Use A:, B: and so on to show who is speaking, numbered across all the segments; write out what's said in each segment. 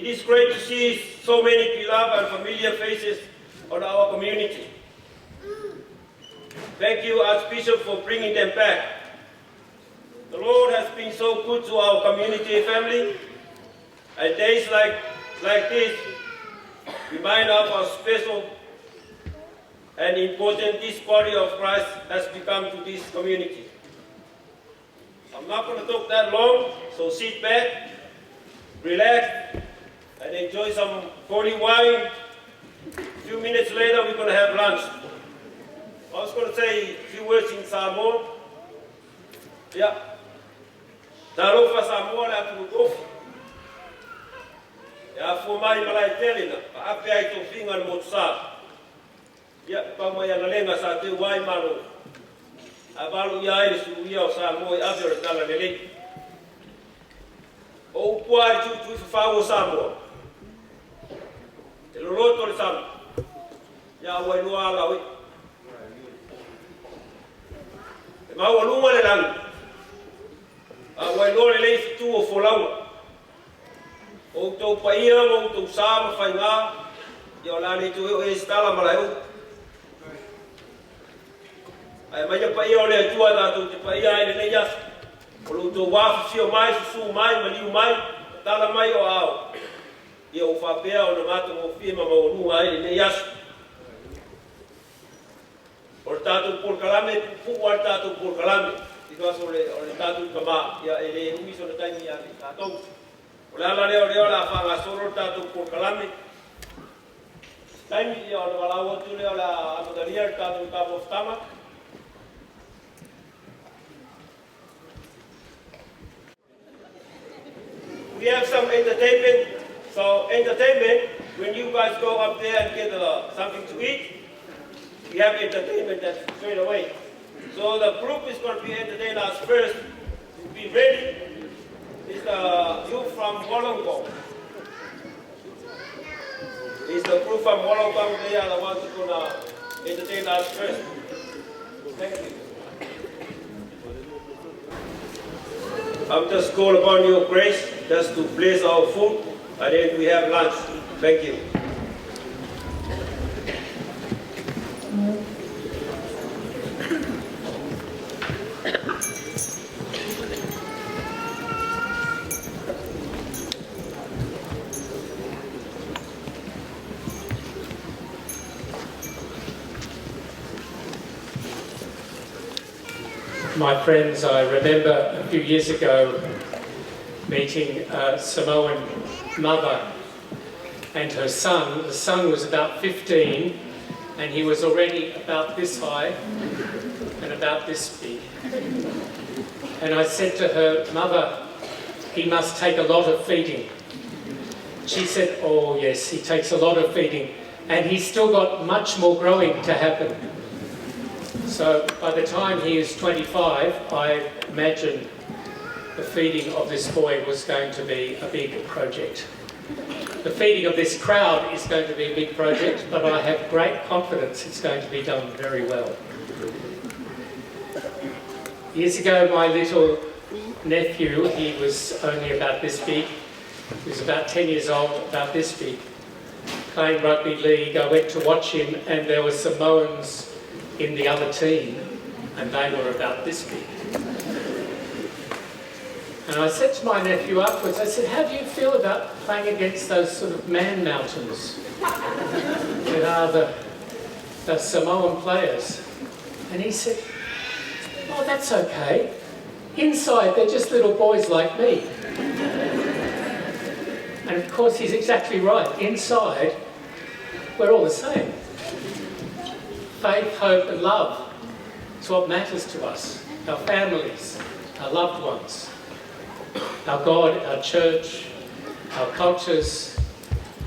A: It is great to see so many beloved and familiar faces on our community. Thank you, Archbishop, for bringing them back. The Lord has been so good to our community family, and days like, like this remind us how special and important this body of Christ has become to this community. I'm not going to talk that long, so sit back, relax, and enjoy some holy wine. A few minutes later, we're going to have lunch. I was going to say a few words in Samoan. Yeah. Talofa Samoa le atunuu tofi. E afua mai i Malaetele na faape ai tofiga le motusa. Ia, pau mai Analega sa teu ai malo. Ae valoia ai le suluia o Samoa i ave o le talalelei. O upu lava i le tuituifafau o Samoa, e loloto le sami, ia ua iloa ala o i'a. E maualuga le lagi, a ua iloa lelei fetu o folauga. O outou paia ma outou sa ma faiga, ia o le a le toe oo i ai se tala ma lae upu. Ae aumaia paia o le Atua tatou te paia ai i lenei aso. O lo outou afifio mai, susu mai, maliu mai, tatala mai o aao, ia ua faapea ona matagofie ma maualuga ai lenei aso. O le tatou polokalame, e puupuu lava le tatou polokalame, because o le, o le tatou tama, ia e le umi sona taimi ia te i tatou. O le ala lea o lea o le a faagasolo le tatou polokalame. Se taimi, ia ona valaau atu lea o le a amatalia le tatou taumafataga. We have some entertainment. So entertainment, when you guys go up there and get something to eat, we have entertainment that's straight away. So the group is going to be entertain us first. To be ready is the youth from Wollongong. Is the group from Wollongong, they are the ones who are going to entertain us first. Thank you. I'm just call upon your grace just to bless our food and then we have lunch. Thank you.
B: My friends, I remember a few years ago meeting a Samoan mother and her son. The son was about 15 and he was already about this high and about this big. And I said to her, Mother, he must take a lot of feeding. She said, Oh, yes, he takes a lot of feeding. And he's still got much more growing to happen. So by the time he is 25, I imagine the feeding of this boy was going to be a big project. The feeding of this crowd is going to be a big project, but I have great confidence it's going to be done very well. Years ago, my little nephew, he was only about this big, he was about 10 years old, about this big, playing rugby league. I went to watch him, and there were Samoans in the other team, and they were about this big. And I said to my nephew afterwards, I said, how do you feel about playing against those sort of man mountains that are the, the Samoan players? And he said, oh, that's okay. Inside, they're just little boys like me. And of course, he's exactly right. Inside, we're all the same. Faith, hope, and love is what matters to us, our families, our loved ones, our God, our church, our cultures,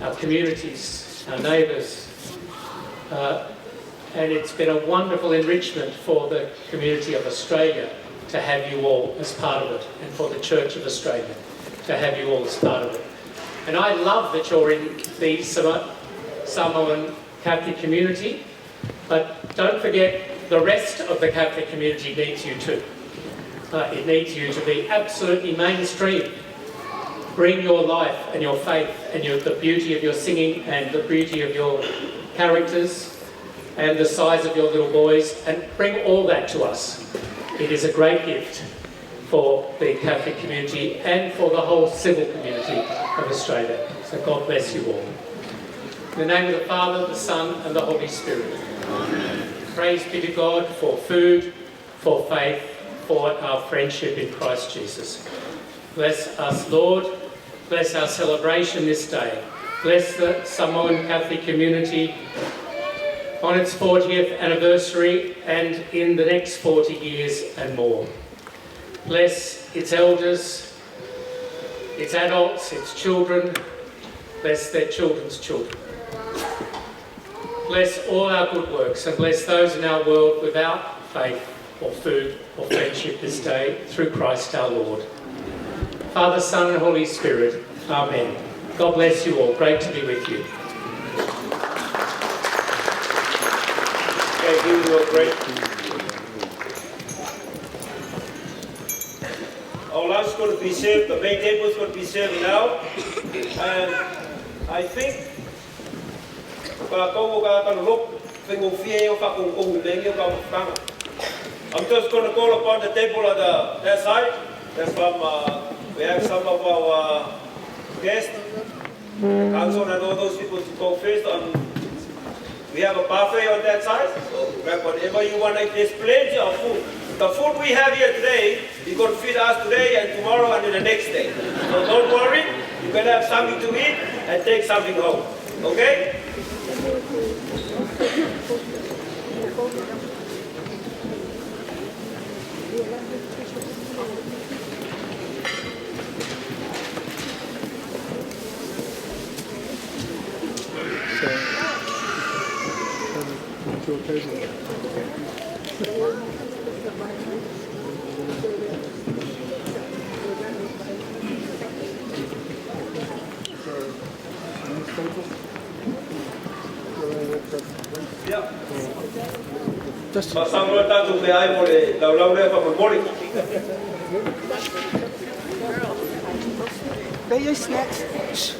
B: our communities, our neighbours. And it's been a wonderful enrichment for the community of Australia to have you all as part of it, and for the Church of Australia to have you all as part of it. And I love that you're in the Samoan Catholic community, but don't forget the rest of the Catholic community needs you too. It needs you to be absolutely mainstream. Bring your life and your faith and the beauty of your singing and the beauty of your characters and the size of your little boys, and bring all that to us. It is a great gift for the Catholic community and for the whole civil community of Australia. So God bless you all. In the name of the Father, the Son, and the Holy Spirit. Amen. Praise be to God for food, for faith, for our friendship in Christ Jesus. Bless us, Lord. Bless our celebration this day. Bless the Samoan Catholic community on its 40th anniversary and in the next 40 years and more. Bless its elders, its adults, its children. Bless their children's children. Bless all our good works and bless those in our world without faith or food or friendship this day, through Christ our Lord. Father, Son and Holy Spirit. Amen. God bless you all. Great to be with you.
A: Thank you, you are great. Our lunch is going to be served, the main table is going to be served now. And I think I'm just going to call upon the table on that side. That's from, we have some of our guests, the council and all those people to go first. We have a buffet on that side, so grab whatever you want. There's plenty of food. The food we have here today, you're going to feed us today and tomorrow and the next day. So don't worry, you can have something to eat and take something home. Okay? Yeah.
C: They snacks.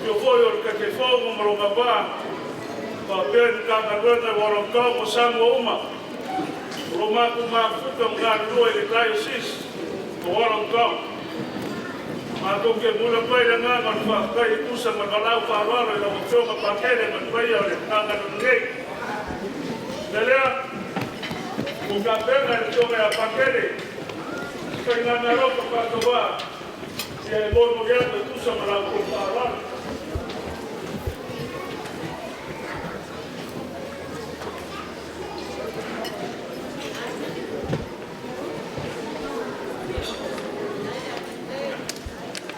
D: Afio foi o le Taitaifono ma lona va faapea le Matagaluega i Wollongong ma Samoa uma. O lo matou mafuta ma galulue i le Diocese o Wollongong. Matou te momoli atu ai le agaga o le faafetai e tusa ma le valaau faaaloalo i lau Afioga Patele ma le paia o le Matagaluega nei. O le mea lea, ua tapena e le Afioga ia Patele se faigameaalofa faatauvaa ia e molimoli atu e tusa ma la outou faaaloalo.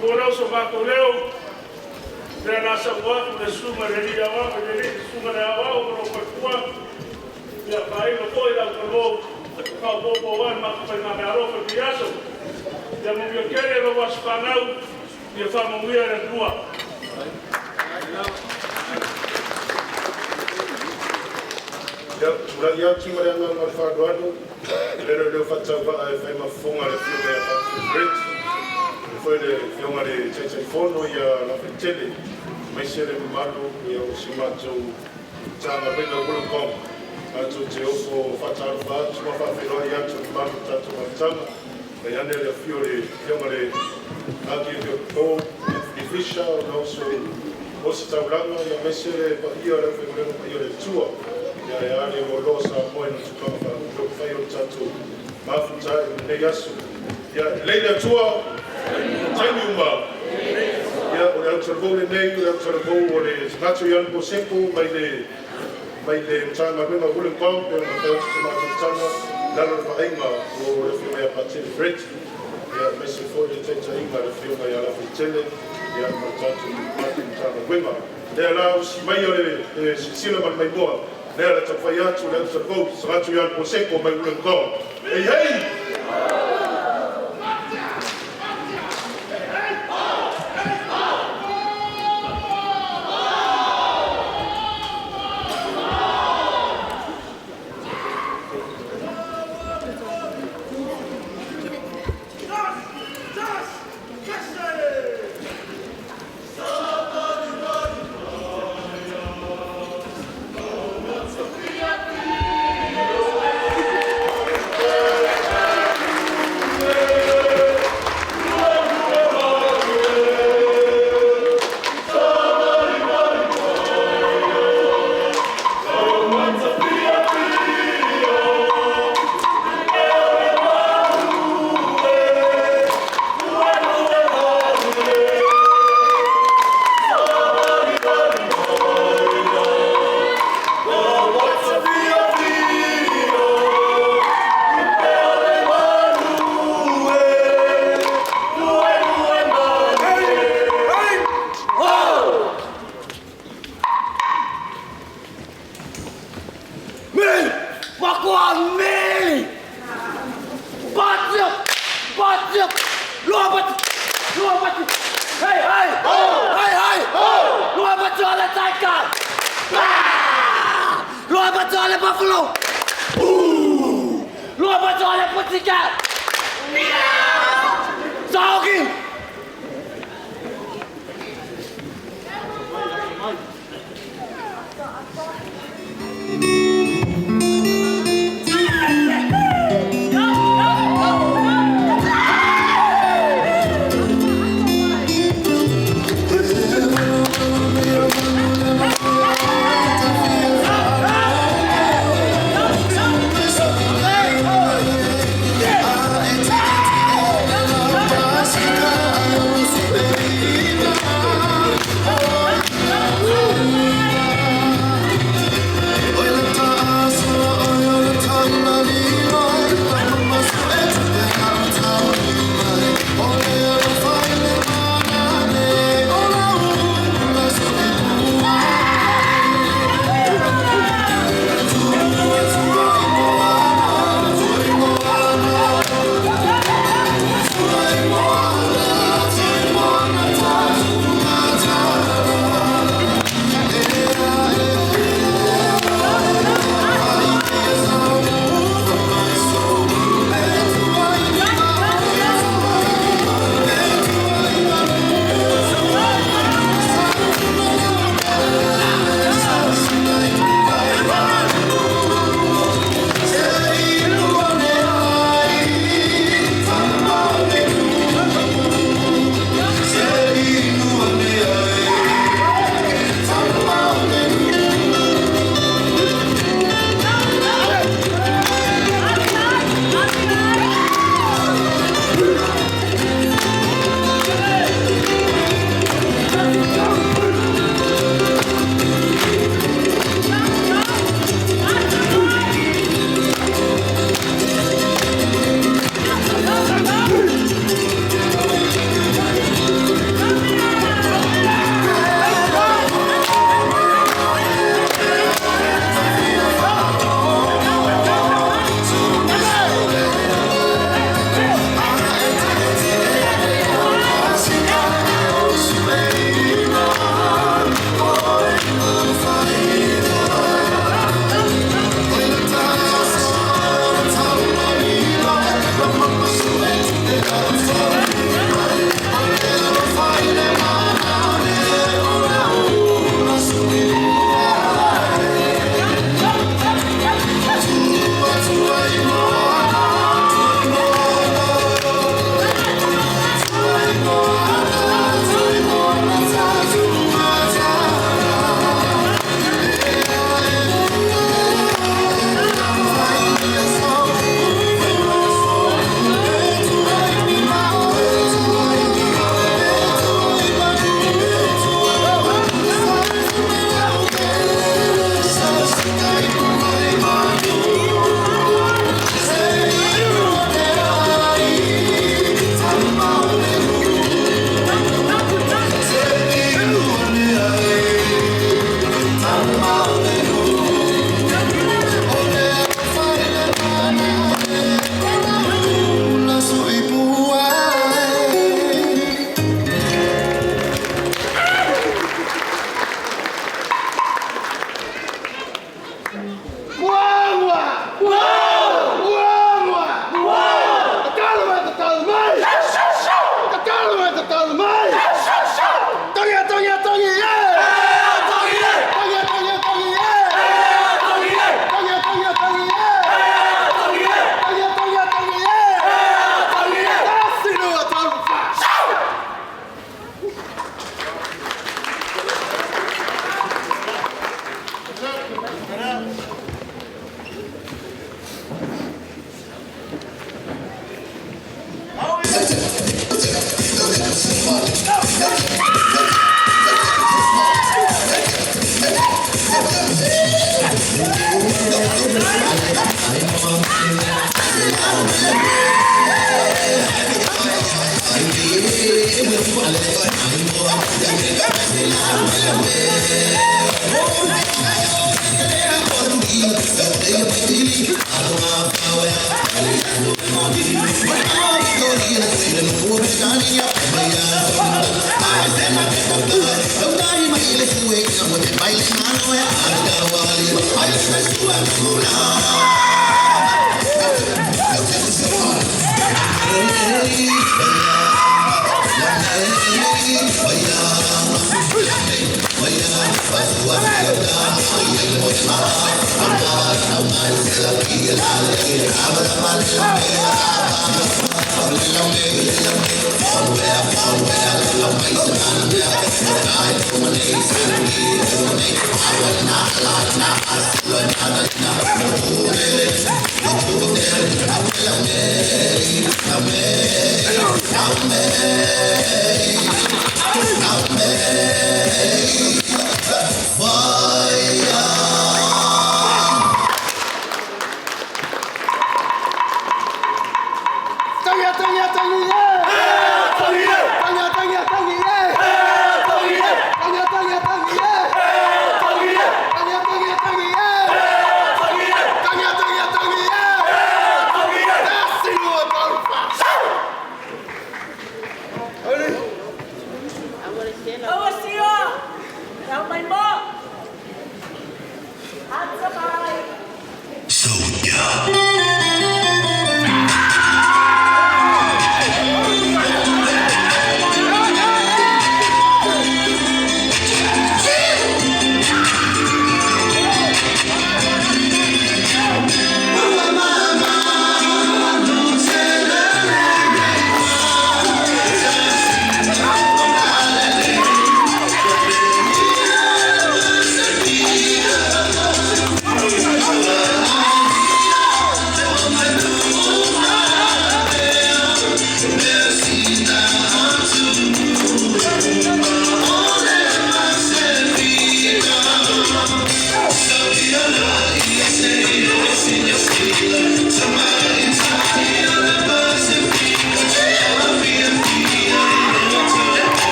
D: Maua lea o so matou leo, lea na saunoa atu le susuga i le alii aoao, le alii susuga i le aoao ma lou faletua, ia faailo foi lau talavou faaopoopo aua le matou faigameaalofa i lenei aso. Ia manuia tele lou aso fanau, ia faamanuia le Atua.
E: Ia, tulai atu ma le agaga o le faaaloalo, le leo faatauvaa e fai ma fofoga le afioga ia Patrick Brett, le foi le afioga le Taitaifono ia Lafaitele, aemaise le mamalu ia o si matou Matagaluega o Wollongong. Matou te ofo faatalofa atu ma faafeiloai atu i le mamalu o tatou amataga. Mai ane le afio o le afioga le Archiepiscopal Anthony Fisher o le oso o se taulaga ia aemaise le paia o le aufaigaluega paia o le Atua. Ia e ale ua loa Samoa i na tulaga faalupe o fai o le tatou mafuta i lenei aso. Ia lelei le Atua, taimi uma. Ia o le autalavou lenei, o le autalavou o le tagata i Anapo Seko mai le Matagaluega o Wollongong, pe ona fai atu se matou tala, lalo le vaaiga o le afioga ia Patele Brett, ia aemaise foi le taitaiga le afioga ia Lafaitele, ia ma le tatou matou Matagaluega. Lea la o si mai o le silasila ma le maimoa, lea la taufai atu le autalavou, tagata i Anapo Seko mai Wollongong. Hey, hey!
F: Me! Batio! Batio! Lua Lua Hey, hey! Hey, hey! Lua le Tiger! Ah! Lua le Buffalo! Ooh! Lua le Pussycat! Doggy!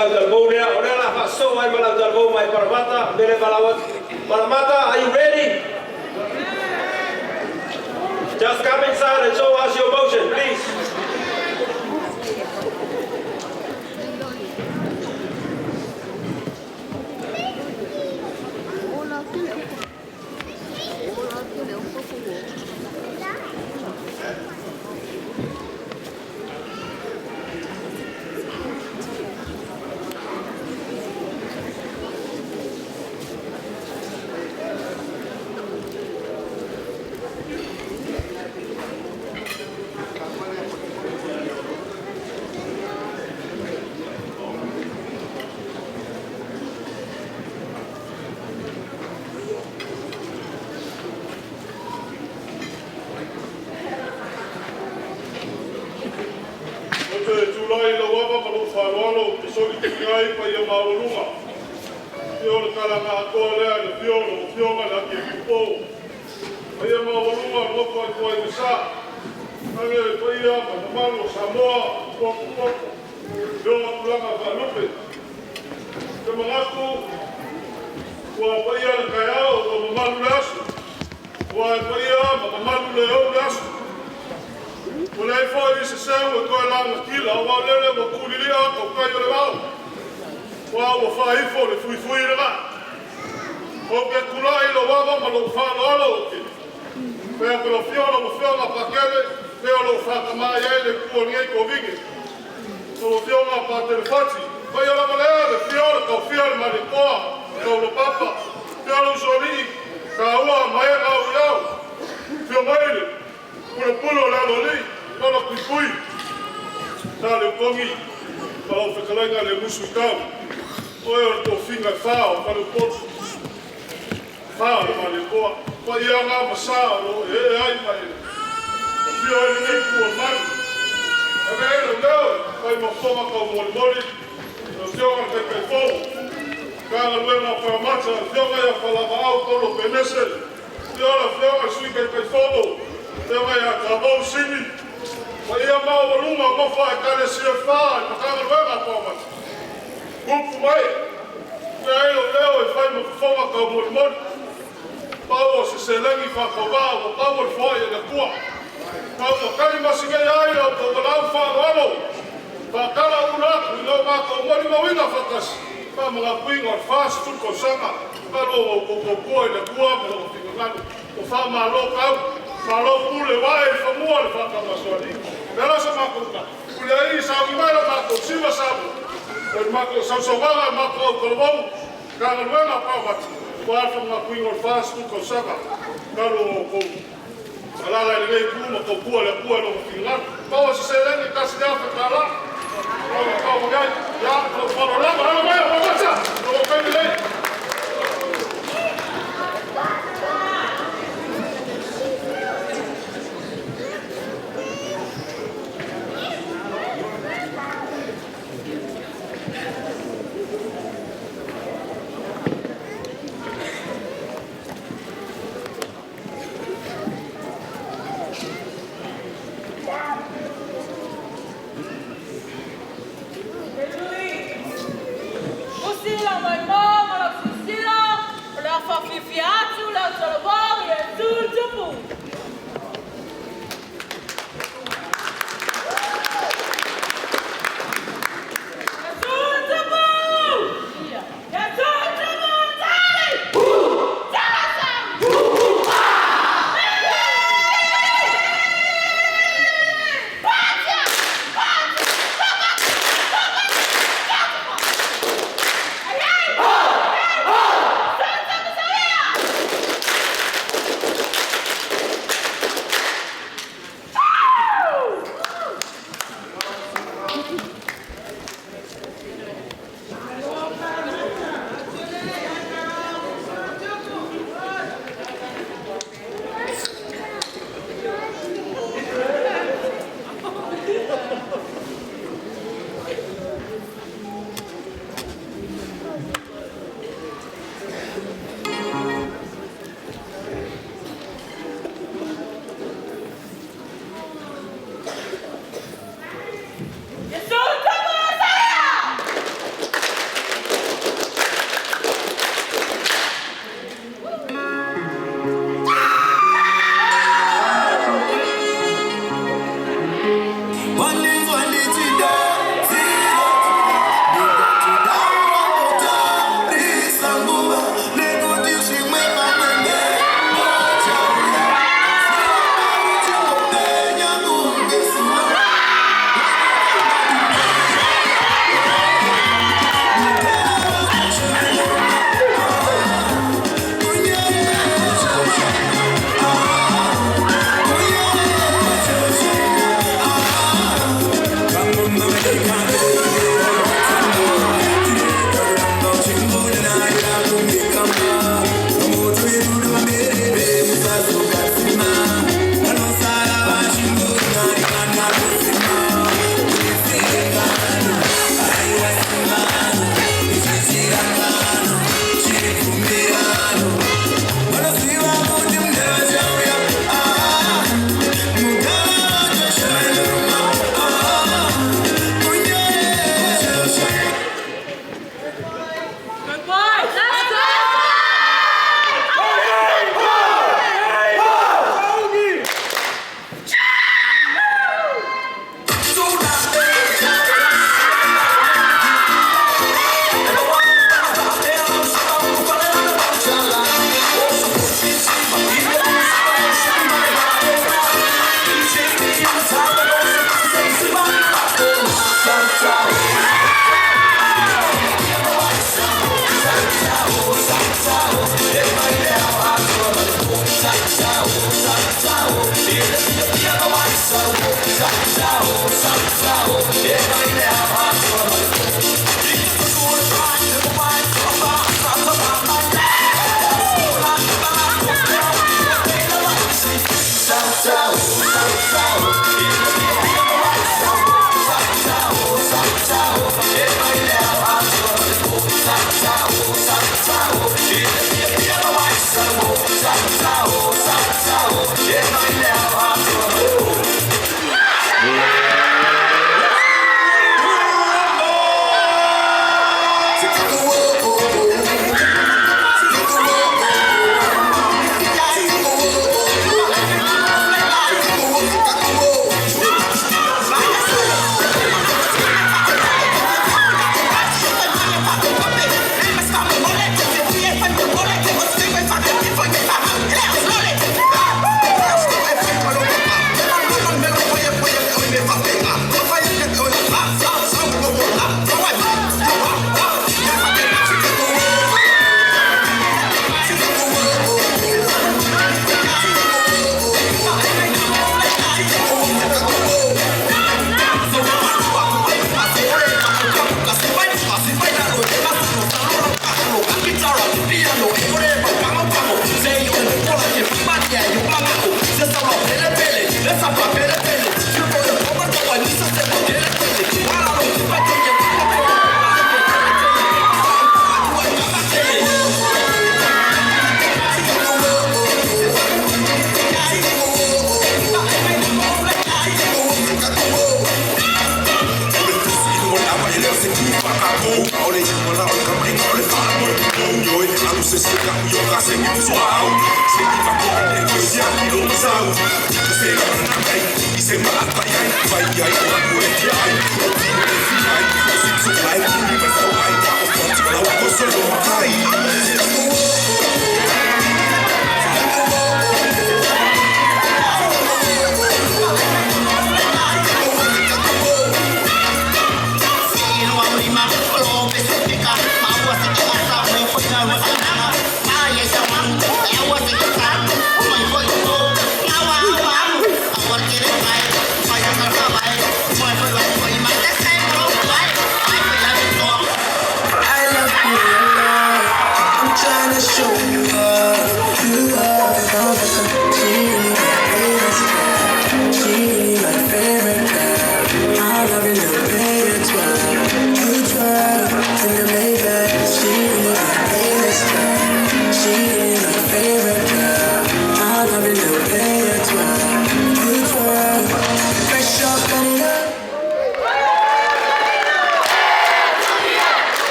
A: lau talavou lea, o lea o le a faasosoo ai ma lau talavou mai Paramata, Mele Paramata, are you ready? Just come inside and show us your motion, please.
D: Ou te tulai i lau ava ma lou faaaloalo ou te solituina ai paia maualuga. Afio le tala na atoa lea i le afio o lau Afioga i le Akiepikopo. Paia maualuga o le nofo a Ituai le Sa. Tainane le paia ma le mamalu o Samoa ua tupu i ona tulaga faalupe. Ou te manatu ua paia le taeao ua mamalu le aso. Ua e paia ma mamalu le ou le aso. Ua leai foi se seu e toe lagatila aua o lele ua tulilia tautai o le vao. Ua ua faaifo le fuifui i le vaa. Ou te tulai i lou ava ma lou faaaloalo ou te fai atu i le afio o lau Afioga Pakele pei o lou faatamā i ai le itu o lenei Kovine. Lau Afioga Patele Fati, paia lava lea le afio o le Taofia o le Malietoa, Taulopapa, afio le Usoalii, taua ma e gau i au, afio mai le Pulepule o le Aloalii, Lolo Puipui, Sa Leutogi ma lau fetalaiga le Musu i Tau. Oe o le tofiga e fa o Faleupolu, fa o le Malietoa. Paia na ma sa o lo o ee ai ma e afio ai lenei itu o le malu. Ave ai lou leo e fai ma fofoga taumolimoli lau Afioga i le Taitaifono, Matagaluega o Paramata, Afioga ia Falavaau Paulo Penese, afio le Afioga i le Sui Taitaifono, Afioga ia Tamou Sini, paia maualuga o nofo a Ekalesia e fa i Matagaluega a Paramata. Tupu mai, ave ai lou leo e fai ma fofoga taumolimoli. Pau o se seleni faatauvaa ua tau o le foai e le Atua. Ma ua tali masinei ai la outou valaau faaaloalo faatala ula atu i lo matou molimauina faatasi faamanatuina o le 40 tausaga talu ona outou tautua i le Atua ma lona finagalo. Ua faamalo tau, malo pule ua ae i fanua le faatamasoalii. O le a la sa matou tala? Muliai sauni mai la matou siva Samoa o le matou sausauaga e matou autalavou Matagaluega a Paramata aua le faamanatuina o le 40 tausaga talu ona outou alaala i lenei itu ma tautua le Atua i lona finagalo. Pau o se seleni e $1,000. Pau na pau i ai. Ia, ma lou faaaloalo lava. Ala mai, Paramata, o lou taimi lelei.
G: Usi lau maimoa ma lau silasila, o le a faafiafia atu lau talavou Iesu le Tupu. Iesu le Tupu! Iesu le Tupu! Tali! Tala!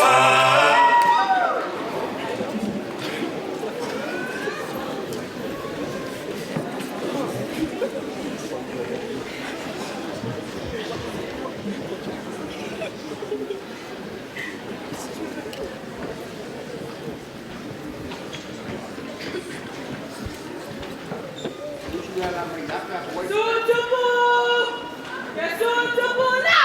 H: Fa.
G: Tutupu! Yesu tupu na!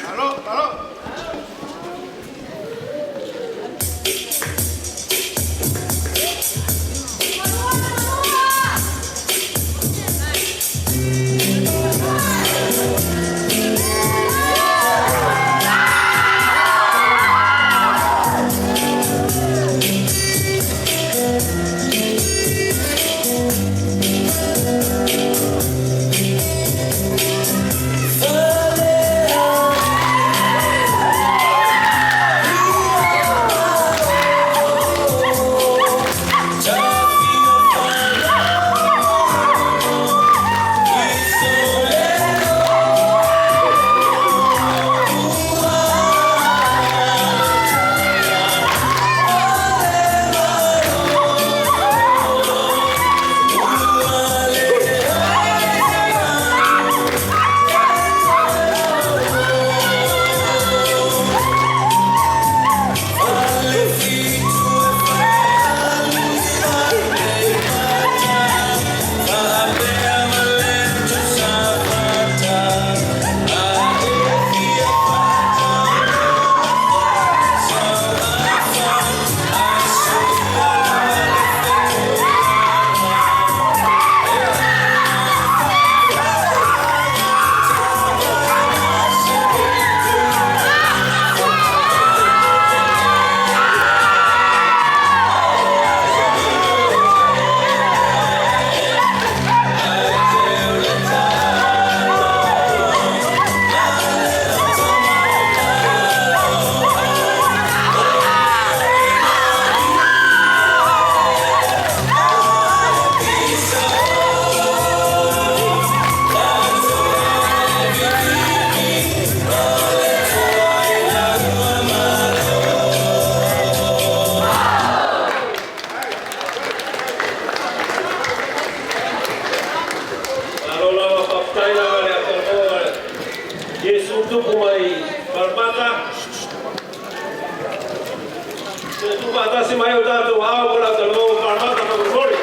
E: Malo, malo.
A: Malo lava faafetai lava le atalanoa Iesu tupu mai Palamata. Se tuufaatasi mai o tatou ao mo le atalanoa o Palamata faamolemole.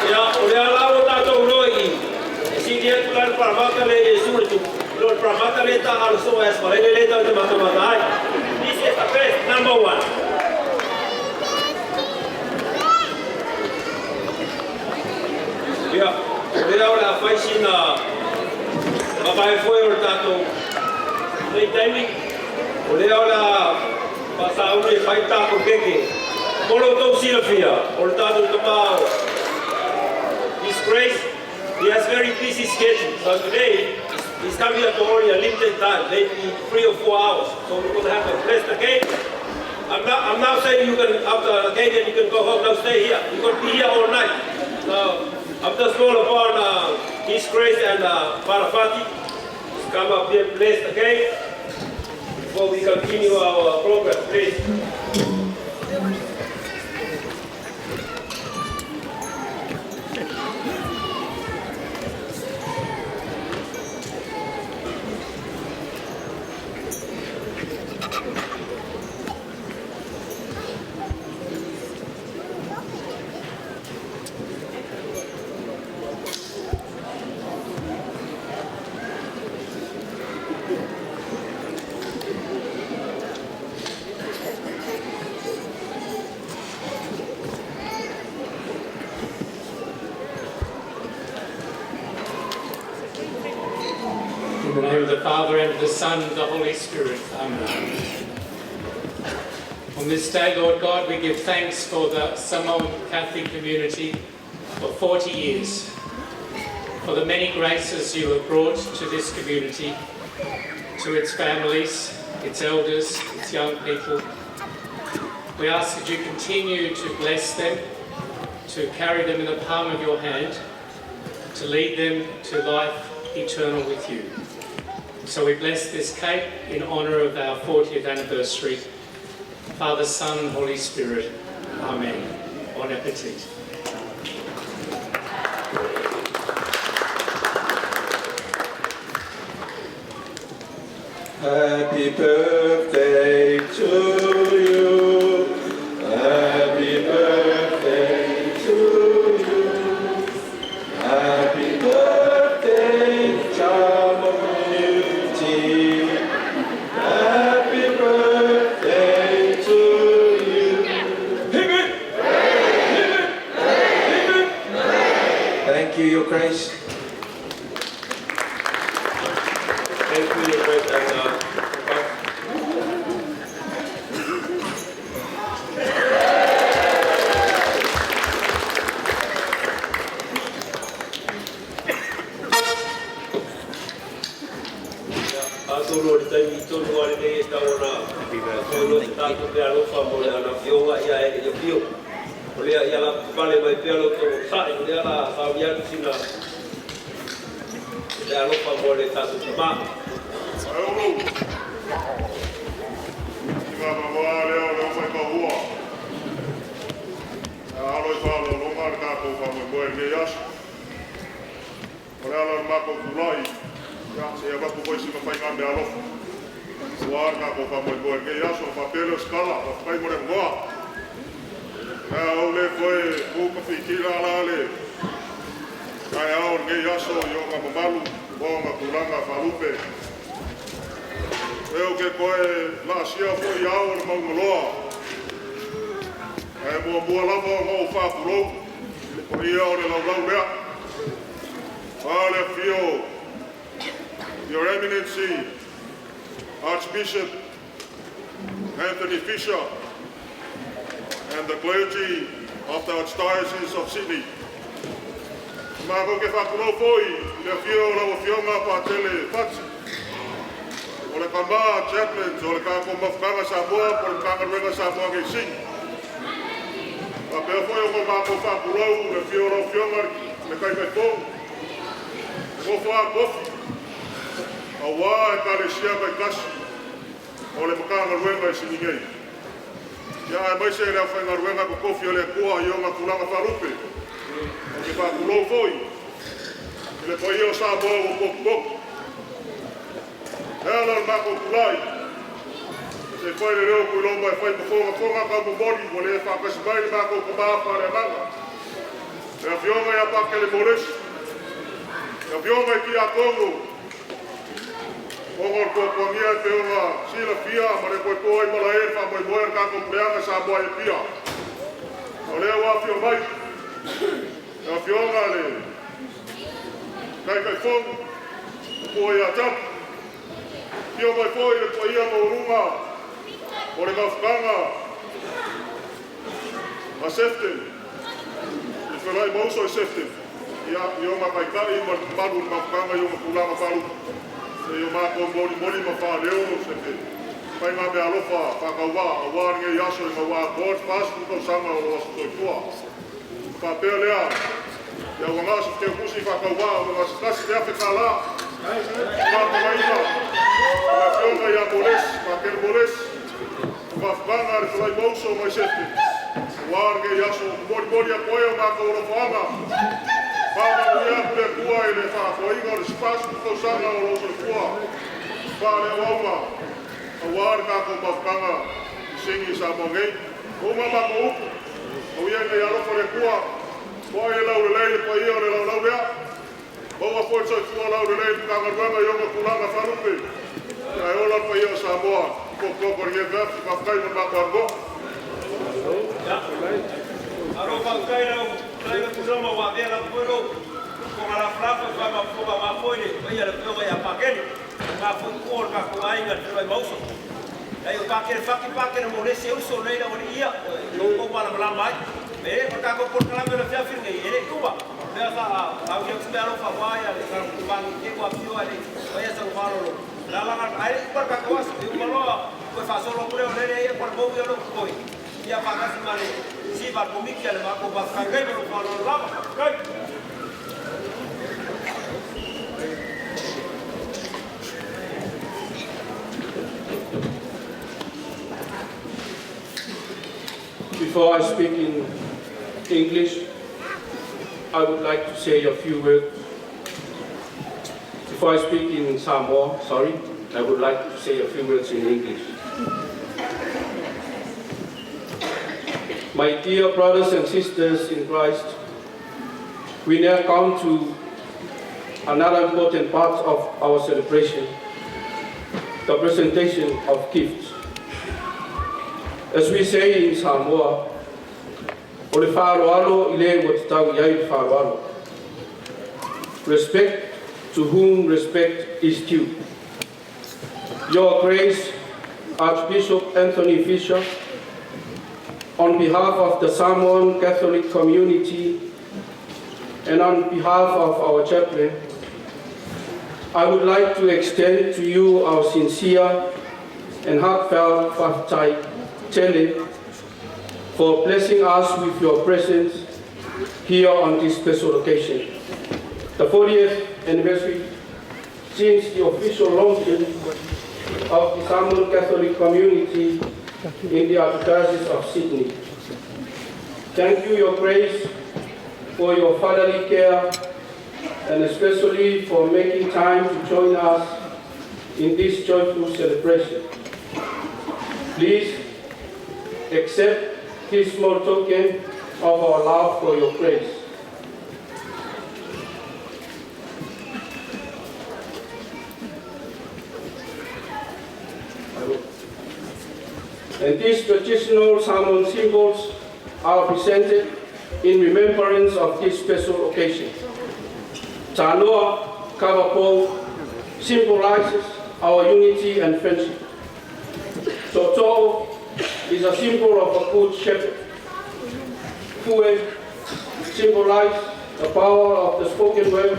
A: Ia, o lea la ua tatou iloa i e sili atu la le Palamata le Iesu le tupu i lo le Palamata le taagalosoa e aso faraile lea tatou te matamata ai. This is the best number one. Ia, o lea o le a fai sina mavae foi o le tatou nei taimi. O lea o le a faasauli e fai tatou keke. Mo lo outou silafia, o le tatou tamā o His Grace, he has very busy schedule. So today, he's coming here for only a limited time, maybe 3 or 4 hours. So we're going to have to bless the cake. I'm not saying you can, after the cake, and you can go home. No, stay here. You're going to be here all night. So I'm just call upon His Grace and Father Fati to come up here and bless the cake before we continue our program, please.
B: In the name of the Father, and of the Son, and of the Holy Spirit. Amen. On this day, Lord God, we give thanks for the Samoan Catholic community for 40 years, for the many graces you have brought to this community, to its families, its elders, its young people. We ask that you continue to bless them, to carry them in the palm of your hand, to lead them to life eternal with you. So we bless this cake in honour of our 40th anniversary. Father, Son, Holy Spirit. Amen. Bon appetit.
H: Happy birthday to you. Happy birthday to you. Happy birthday, child of community. Happy birthday to you.
A: Hip hip! Hip hip! Hip hip!
H: Thank you, Your Grace.
A: Thank you, Your Grace. And, Atonu o le taimi tonu a lenei e tau ona tonu te tātou te alofa mo le ana fioga ia e ia fio. O lea ia la pale mai pea lo tō sa'i, o lea la sauni atu sina le alofa mo le tātou tamā.
I: Aulu. I ngā mamoa lea o leo mai mahua. Alo i whālolonga le tātou whamoemoe nei aso. O le ala o le mākou kulai, ia, se ia vapu koi si mawhai ngā mea alofa. Ua le tātou whamoemoe nei aso, whapele o skala, whawhai mo le ngoa. Ea au le koe kuka whitila ala le. Kai ao nei aso i o ngā mamalu, o ngā tūlanga whalupe. Eo ke koe la sia fo i ao le maungaloa. Ae mua mua lava o ngau whāpulou, o ia o le laulau lea. A le fio, Your Eminency, Archbishop Anthony Fisher, and the clergy of the Archdiocese of Sydney. Mākou ke whāpulou foi, le fio o lau fionga pātele whati. O le kama chaplains, o le kākou mafukanga Samoa, po le kangaruenga Samoa kei sing. Ka pea foi o ko mākou whāpulou, le fio o lau fionga, le kai kai tōng. Ngofo a kofi, a wā e kalesia kai kasi, o le makangaruenga i sini nei. Ia e mai se le au whaingaruenga ko kofi o le kua i o ngā tūlanga wharupe. O ke whāpulou foi, i le paia o Samoa o poku. Ea la le mākou kulai. Se whai le reo kui loma e whai mafonga fonga kau momoli, mo le e whakasi mai le mākou ka maa le manga. Le afioga ia pākele moresi. Le afioga i ki a Kongo. Ongo le kuakuangia e te onga sila fia, ma le koe koa i mala e wha moi moe le kākou puleanga Samoa e pia. O lea ua afio mai. Le afioga le kai kai fongu, o kua ia tapu. Fio mai foi le paia maurunga o le mafukanga a Sefton. I whelai mauso i Sefton. Ia, i o makaikai ma le malu le mafukanga i o makulanga whalupu. Se i o mākou moli moli ma whāreo se te pai ngā mea alofa whakauā a wā ngei aso i ngā koa whāsu tau sanga o lo aso toitua. Whāpea lea, ia ua ngā se te kusi whakauā, ua ngā se kasi te awhe ka la. Whāpalaina, o fionga ia Moles, Pakele Moles, o whafukanga le whalai mauso mai Sefton. O ngei aso, mori mori a koe o ngā kaurowhaanga. Whāmanguia kule kua i le whaafoinga o le spasu tausanga o lo soifua. Wha le wauma, a wā le kākou mafukanga i singi Samoa nei. O ngā mako upu, o ia ngei alofa le kua, koa e lau lelei le paia o le laulau lea. Maua foi soifua lau lelei le kangaruenga i onga tulaga wharupe. Ia e ola le paia o Samoa, koko koko ringe vef, mawhakai mo mako ango.
A: Aro whaukai rau, lai nga wa vea la puero, ko ngā la flafa wha ma fo ma foi le, paia le pio mai a pakele. mafuikua o le tatou aiga le feloai mauso. Ai o pakere faki pakere mo le se uso nei la wali ia no ko mala mala mai. E o tatou polokalame o le fiafi nei e le uma. Mea sa au ia ku mea alofa wa ia le sa ku mani ke wa fio ale wa ia sa malo lo. La la ai le uma ka ko aso e uma loa ko fa solo kure o le le ia ko mo ia lo ko. Ia fa kasi male si va komiki ale ma ko ba ka kai lo fa lo lava. Kai.
H: Before I speak in English, I would like to say a few words. Before I speak in Samoa, sorry, I would like to say a few words in English. My dear brothers and sisters in Christ, we now come to another important part of our celebration, the presentation of gifts. As we say in Samoa, o le whaaroaro i le ua tatau i ai le whaaroaro. Respect to whom respect is due. Your Grace, Archbishop Anthony Fisher, on behalf of the Samoan Catholic community and on behalf of our chaplain, I would like to extend to you our sincere and heartfelt faafetai tele for blessing us with your presence here on this special occasion, the 40th anniversary since the official launching of the Samoan Catholic community in the Archdiocese of Sydney. Thank you, Your Grace, for your fatherly care and especially for making time to join us in this joyful celebration. Please accept this small token of our love for your grace. And these traditional Samoan symbols are presented in remembrance of this special occasion. Tanoa Kavapo symbolizes our unity and friendship. Toto is a symbol of a good shepherd. Fue symbolizes the power of the spoken word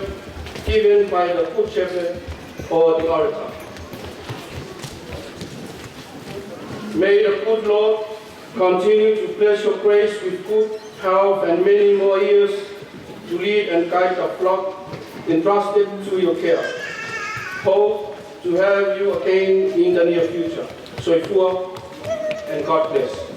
H: given by the good shepherd or the orator. May the good Lord continue to bless your grace with good health and many more years to lead and guide the flock entrusted to your care. Hope to have you again in the near future. Soifua, and God bless.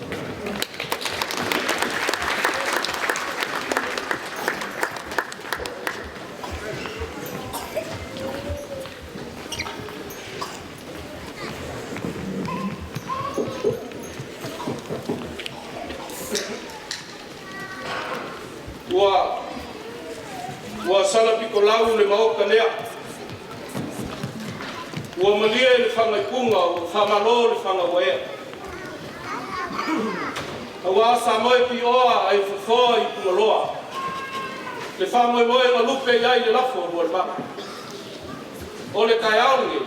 D: Ua sala piko lau le maoka lea. Ua malia le whangaipunga, ua whamalo le whangawaea. Ua asa moe pi oa ai fufoa i pungaloa. Le whamoe moe nga lupe i ai le lafo lua le maka. O le kai aonge,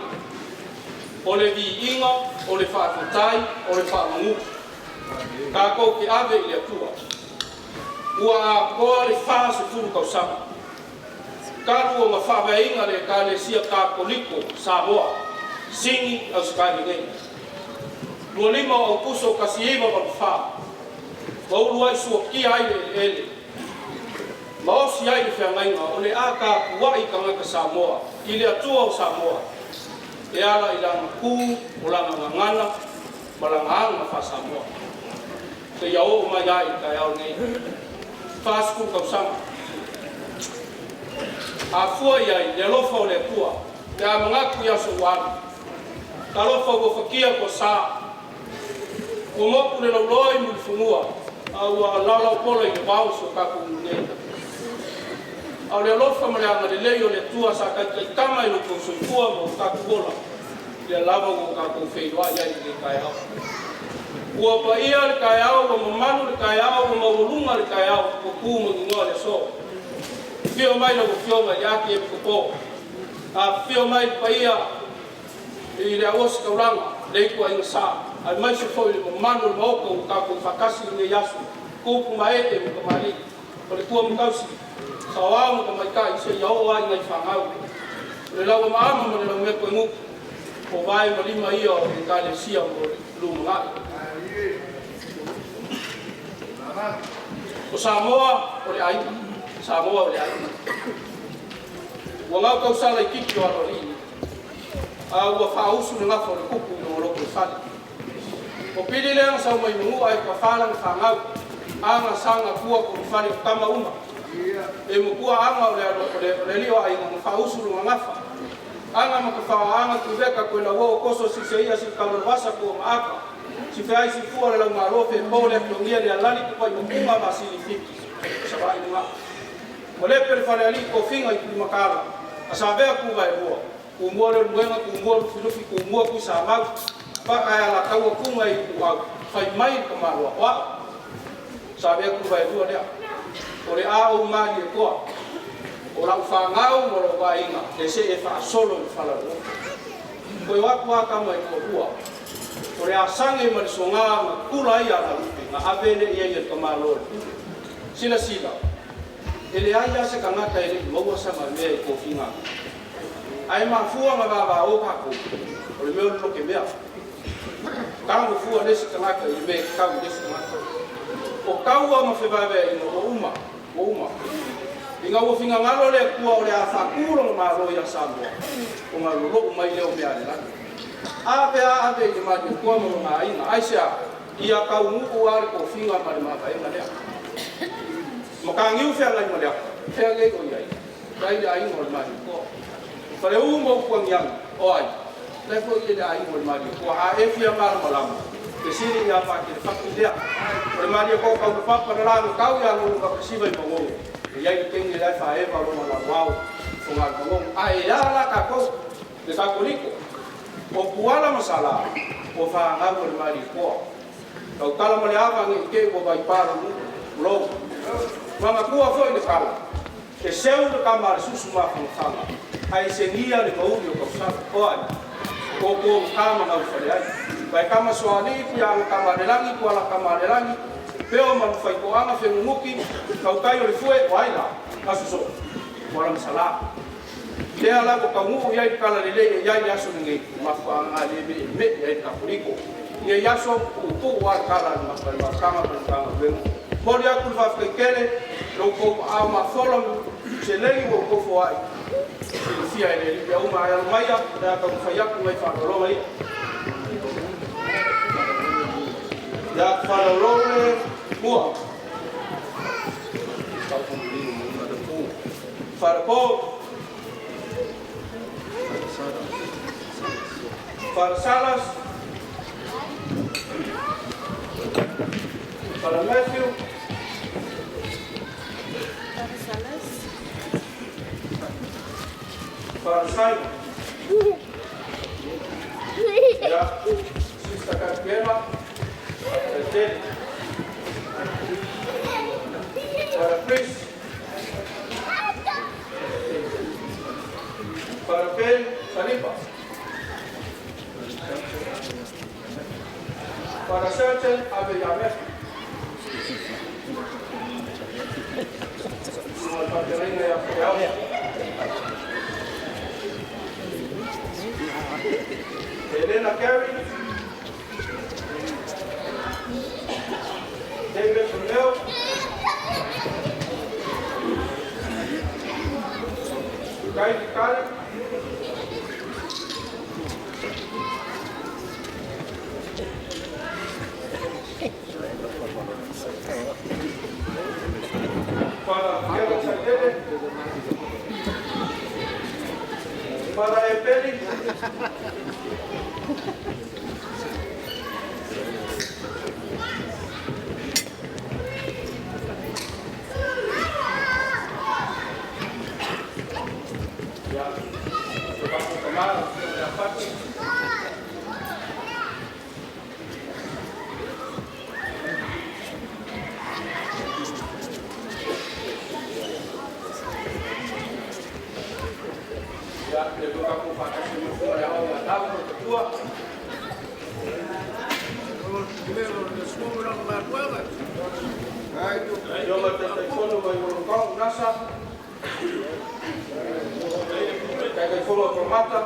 D: o le vi inga, o le whaafutai, o le whaamangu. Kākou ke ave i le atua. Ua a koa le wha se furu kausama. Kalu o mawhaweinga le ka le sia ka koliko Samoa. Singi au skai nei. Lua lima o kuso kasi iwa ma wha. Maulu ai sua ki ai le ele. Maosi ai le whiangainga o le a ka kuai ka ngaka Samoa. I le atua o Samoa. E ala i langa ku, o langa ngangana, ma langa anga wha Samoa. Te ia o mai ai ka au nei. Whāsuku kausama. A fua iai, le alofa o le atua, te a mangaku ia so walu. Ka alofa ua whakia ko sā. Ua moku le lauloi mu fungua, a ua laulau polo i le wau so kaku nei. A o le alofa ma le anga le lei o le atua sa kai kai tama i loko soifua ma o kaku ola. Le lava ua kaku wheiroa iai le kai au. Ua pa ia le kai au, ua mamanu le kai au, ua mawalunga le kai au, ua kū ma le so. Fio mai la fio mai ake e popo. A fio mai pa ia
H: I le auasi taulaga le ituaiga sa aemaise foi le mamalu o le maota ua tatou faatasi i lenei aso tupu ma ee ma tamalii o le tua ma tausi saoao ma tamaitai seia oo lava i nai fanau o le lauamaama ma le laumeto e gutu o vae ma lima ia o le Ekalesia mo le lumanai. O Samoa o le aiga, Samoa o le aiga. Ua gau tausala i titi o aloalii, a ua faausu le gafa o le tupu i luga o lotoifale. O pili lea na sau mai Manua e tuafala na fanau, aga saga tua tolufale o tama uma. E matua aga o le o le alii o aiga na faausu lona gafa. Aga ma tafaoaga Tuiveka koe lauo o koso siseia si kamaluvasa ko maaka. Si feai si fua le laumalo fe po le akiongia le alali tupai mapunga ma sili fiki. Sa vai lunga. O lepe le fale alii kofinga i kulimakala. A savea kuva e lua. Kumua le luenga, kumua lufilufi, kumua kui samau. Paka e ala kaua kunga i kuau. Fai mai ka maloa. Wa. Savea kuva e lua lea. O le a o mali e toa. O lau whangau mo lau vainga. E se e whaasolo i whala lua. Koe waku a kama e kua lua. O le asange ma le songa ma kula ia la lupe. Nga avele ia i le kamalo le pule. Sila sila. E le ai ase kangata e le i maua sa ma mea i kofinga. Ai mafua nga vava o kako. O le mea o le loke mea. Kango fua lesi kangata i le mea kau lesi kangata. O kaua ma whewawea i ngā o uma. O uma. I ngā uafinga ngalo le kua o le a whakuro ngā malo i a Samoa. O ngā lolo mai leo mea le lani. A pe a ave i le mali o kua mo ngā inga. Ai se a, ia kau nguu a le kofinga ma le mavaenga lea. Makangiu whia ngai ma lea. Whia ngai o iai. Kai le ainga o le mali o kua. Whare u mo kua ngiangi. O ai. Lai fo i le ainga o le mali o kua. A e whia mara malama. Te siri ia wha ki le whaki lea. O le mali o kua kau papa na rānga kau ia ngonga kakasiva i mangongo. E iai le tengi lai wha ewa roma la wau. O ngā mangongo. A e a la kākou. Le kakoliko. O kuala masala. O wha ngau o le mali o kua. Kau tala ma le awa ngi ke ua vai paro mu. Lou. Manga kua foi le kala. E seu le kama le susu mawhangawhanga. Ai se ngia le mauri o kausala. O ai. Ko ko kama ngau whare ai. Vai kama soali ki anga kama le langi kua la kama le langi. Peo manu whai ko anga whengunguki. Kau kai o le fue o ai la. Asuso. Kuala masala. Lea la ko kaungu iai le kala le le iai le aso nge. Mafuanga le me me iai kapuliko. Ia iaso upu wa kala le mafale makanga makanga wengu. Mori aku le whawhekele, lo kou a mafola se lengi wo kofo ai. Silifia e le lipi au ma ai maia, le aka mwhai aku ngai whanaloa ia. Ia whanaloa mua. Wharapo. Wharasalas. Father Matthew.
G: Father Salas.
H: Father Simon. Yeah. Sister Gabriela. Father Jenny. Father Chris. Father Ben Saliba. Father Sergeant Abeyameh. Elena Carey, David Brunel, Guy Kari, Father Kevin Sakele, Father Epeli, Ya, Ia, le toka ko whakasi mo fua le au a tau ko tua. Yo ma te fono mai mo kau nasa. Kai kai fono ko mata.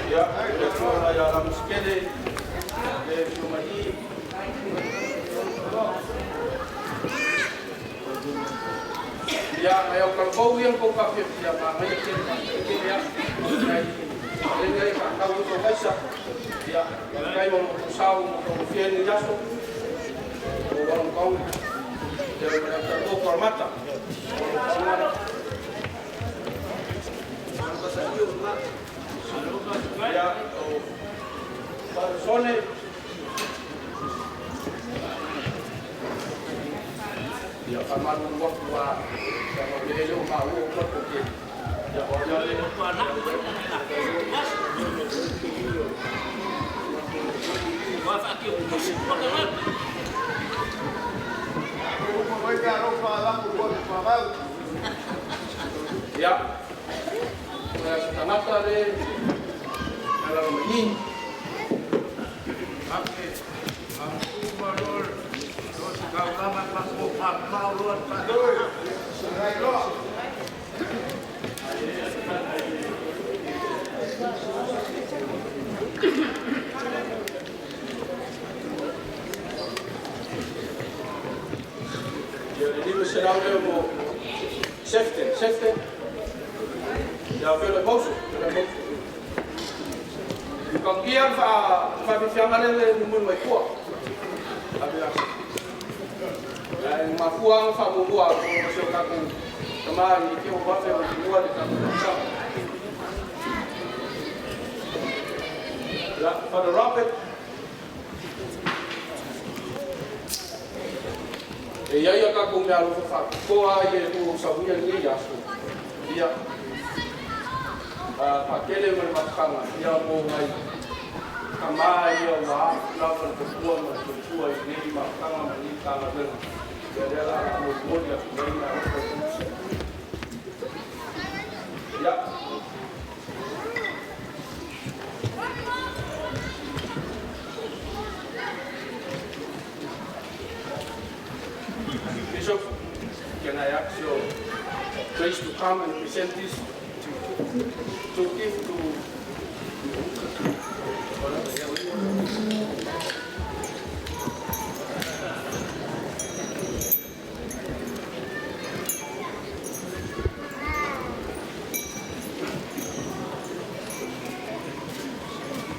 H: Ia, le fono ia la muskele. Le fio mai. Ia, mai au kalpau ia ko ka fia fia ma mai ke ke ia. Ai le ka kau ko kaisa. Ia, kai mo ko sau mo ko fia ni yaso. O walang kau. Te o ko mata. Ia, o Sone. Ia whamalu waku a ka le leo ma o ko ke. Ia o ia le Ia. Ia tangata le ala mai. Ia le lima serau leo mo Seften, Seften. Ia felo e mausu, felo e mausu. Ka kia fa fianga le numui mai kua. Abia. Ai mafua fa mumua ko se ka ku kama ni ke o ba fe o mua le ka ku sa. La Father Robert. E ia ia ka ku mea lo fa ko a ye ku sa buia ni ia so. Ia. A pa kele mo makanga ia mo ngai kama ia wa la fa ko tua ma ko tua i ni makanga ma ni kanga le. Ia le la mo mo ia ku ni na ko. Ia. Bishop, can I ask your grace to come and present this to give to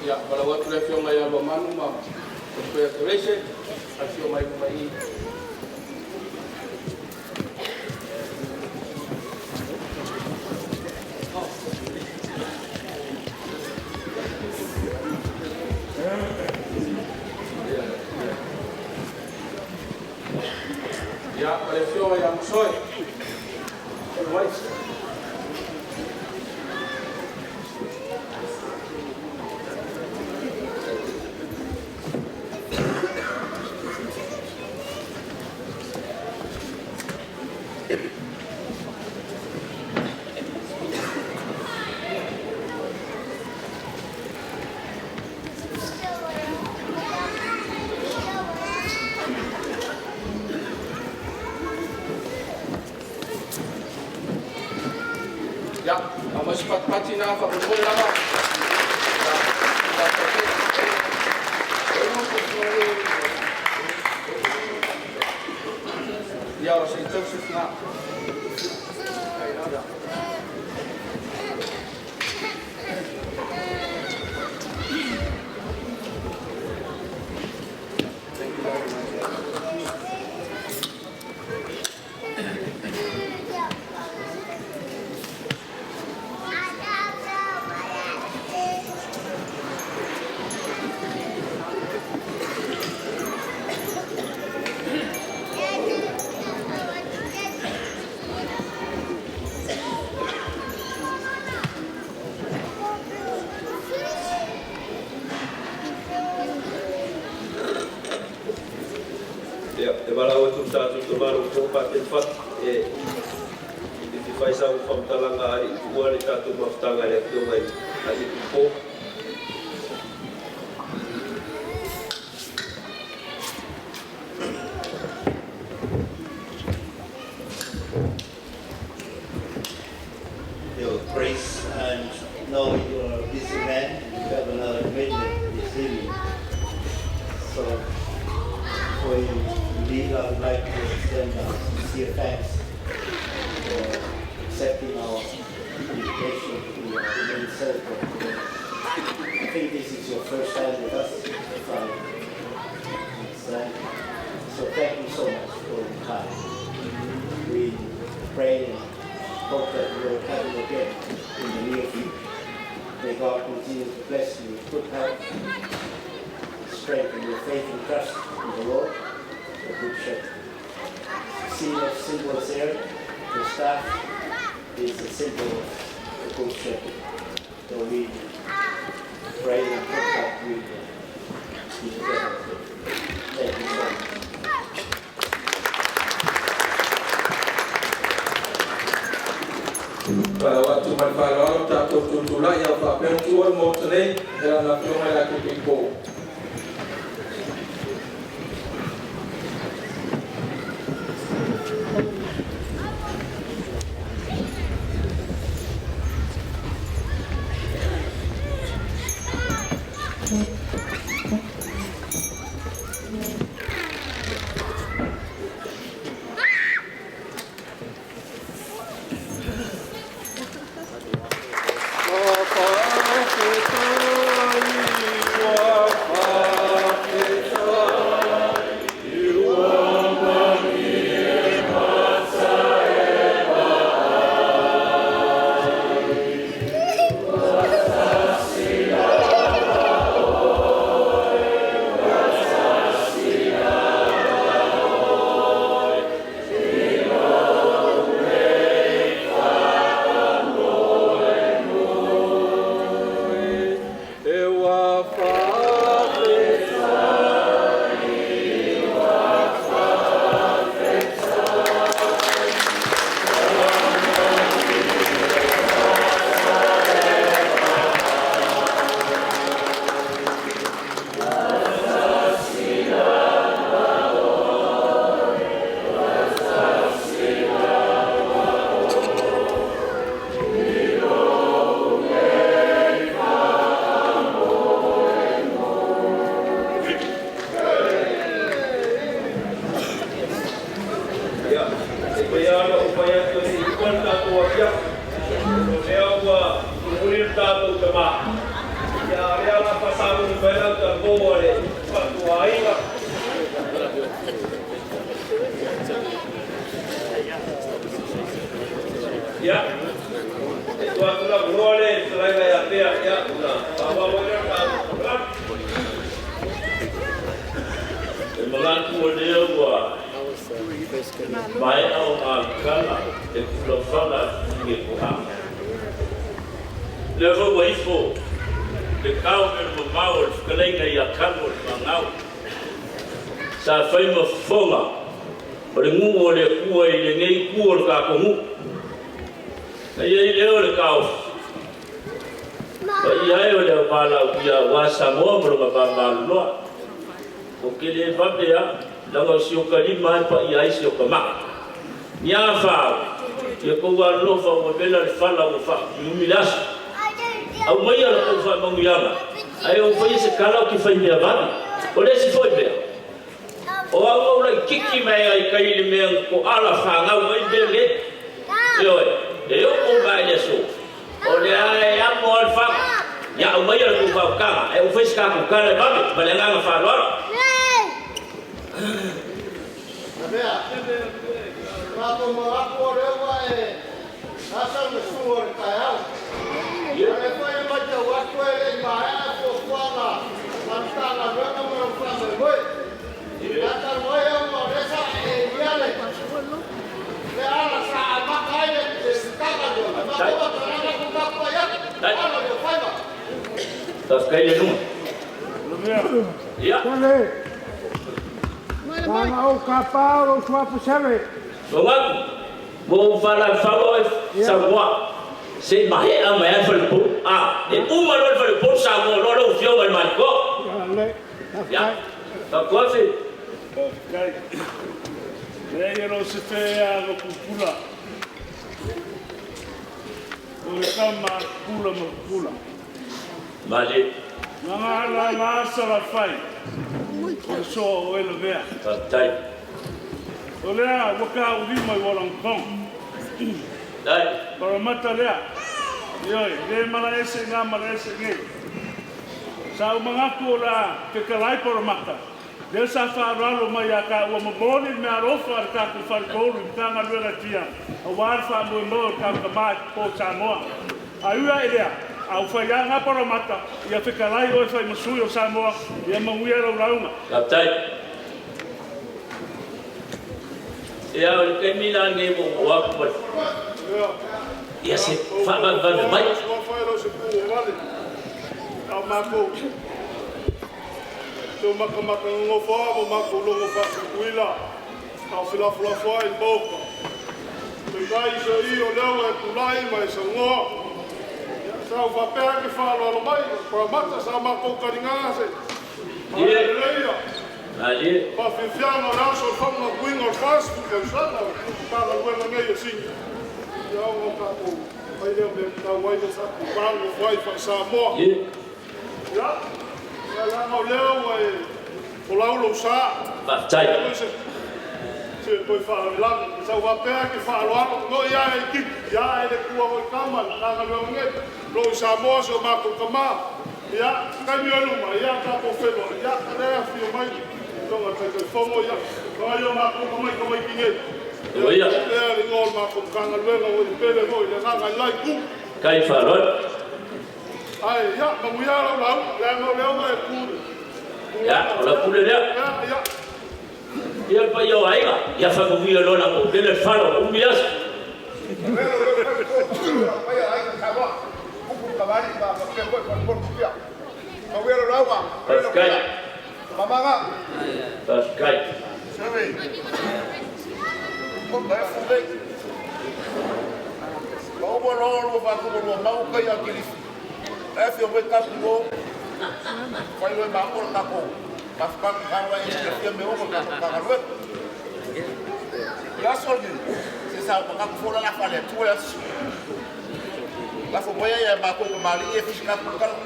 H: Ya, para watu le fio mai alo manu ma ko ya terese a fio mai mai. Ya, pareció ya no soy. Ya, vamos para patinar, para poner la. Ya, o sea, entonces na. Thank you very much.
A: Ia, e wala o tu tātou te maru kō pa te what e Fai sau whamtalanga ai ua le tātou mafutanga le afioga i a i po.
J: Your Grace, I know you are a busy man and you have another commitment this evening. So, before you leave, I would like to extend our sincere thanks for accepting our invitation to the main celebrant today. I think this is your first time with us, if I understand. So thank you so much for your time. We pray and hope that we will have you again in the near future. May God continue to bless you with good health, strengthen your faith and trust in the Lord, the Good Shepherd. The seal of symbols there, the staff is the symbol of the Good Shepherd. So we pray and hope that we will be together. Thank you so much.
H: Pala watu mai whaloalo tātou tūtūlai au whapeo tua mō tenei, he rana whionga i a kupi pō.
A: Ia, e pai ana o pai atu e i uan tātou a pia. O mea ua tumuri le tātou tama. Ia rea la pasamu ni pai lau ta mō le whatua aiga. Ia, e tua atu la mō le talaiga ia pea, ia, una, whawa wai tātou tama.
K: E manatu o lea ua mai au a kala e pulafala i e koha. Le ua ifo, le kau me le mamau o le whakaleinga i a kamo le mangau. Sa whai mafonga o le ngu o le kua i le ngei kua o le kākongu. Na ia i leo le kau. Pa i ai o le au mālau ia wā Samoa mo longa māmaluloa. O ke le vape a, langa o si o kalima ai pa i ai si o ka maa. Ni a whau, ia kou alofa ua mela le whala ua wha, i umilasi. Au mai ala kou wha manguianga. Ai o whai se kala o ki whai mea vani. O le si foi mea. O au au lai kiki mai ai kai le mea ko ala whangau mai mea le. E oe, e o kou mai le so. O le ai amo al wha. Ia au mai ala kou whau kanga. E o whai se kaku kala e mame, ma le nganga whaloalo.
L: Mea, mātou maraku o rewa e asa me su o le tai au. Ale foi e mai te watu e le maea e fuafuaga mantanga ruega mo le whanga moi. Nata moi au mo resa e ia le le ala sa a maka ai le tanga ruega. Mātou mataranga ku mākua ia, ala le whaiva.
K: Tawhkai le nunga. Ia.
C: Tanga o ka pao o suapu seve.
K: Tongaku. Mo fala fa sa wa se mahe a mai fa le a e uma lo fa le po sa mo lo lo fio mai ko. Ya. Ka ko se.
D: Kai. Le ia ro se te a lo pula. O le kama pula mo pula.
K: Mali.
D: Nga la la sa la fai. O so o ele vea.
K: Tai.
D: O lea waka uri mai walang kong.
K: Dai.
D: Para mata lea. Ioi, le mala ese ngā mala ese nge. Sa umangaku o la ke kalai para mata. Lea sa whaaralo mai a ka ua maboni me arofa a ka ku wharikolu i tanga luega tia. A wā wha mui mo ka ka mai po Samoa. A ua e lea, a uwhai a ngā para mata, ia whikalai o e whai masui o Samoa, ia manguia rau raunga.
K: Kaptai. Ia o le kaimi la nge mo o aku pa. Ia se wha ma ma mai.
I: Ua whai rau se pū o wale. Au mākou. Te o makamaka ngofo mo mākou longo whakukuila. Au filafulafoa i mauka. Te kai se i o leo e kulai mai sa ngoa. Sa u whapea ke whaaloalo mai. Paramata sa mākou karinga se.
K: Ie.
I: Leia.
K: Ali.
I: Pa fifianga o raso o whanga kuinga o whasi ki kausana. Pāla luenga nei o singi. Ia o ngā kākou. Mai leo me tau wai le sa kupango whai whai Samoa.
K: Ie.
I: Ia. Ia langa o leo e o laulo sa.
K: Whaftai.
I: Se toi whaalavelanga. Sa wapea ke whaaloalo. No ia e kiki. Ia e le kua o i kama. Langa leo nge. Lo i Samoa se o mākou kama. Ia, kaimi o luma. Ia, tātou whenua. Ia, lea whio mai. Tonga taitai whango ia. Ka ia mākou kamai kamai ki nei.
K: O ia.
I: Lea le ngol mākou kanga luenga o i pele mo i le nganga i lai ku.
K: Kai whaaloalo.
I: Ai, ia, manguia rau lau. Lea ngau leo mai e pure.
K: Ya, o la pule lea.
I: Ia, ia.
K: Ia pa ia o aiga. Ia whakamuia lona mo lele whalo umi asa. Pascal. Pascal.
M: La foboia ia mako ko mali e fisika ko kala.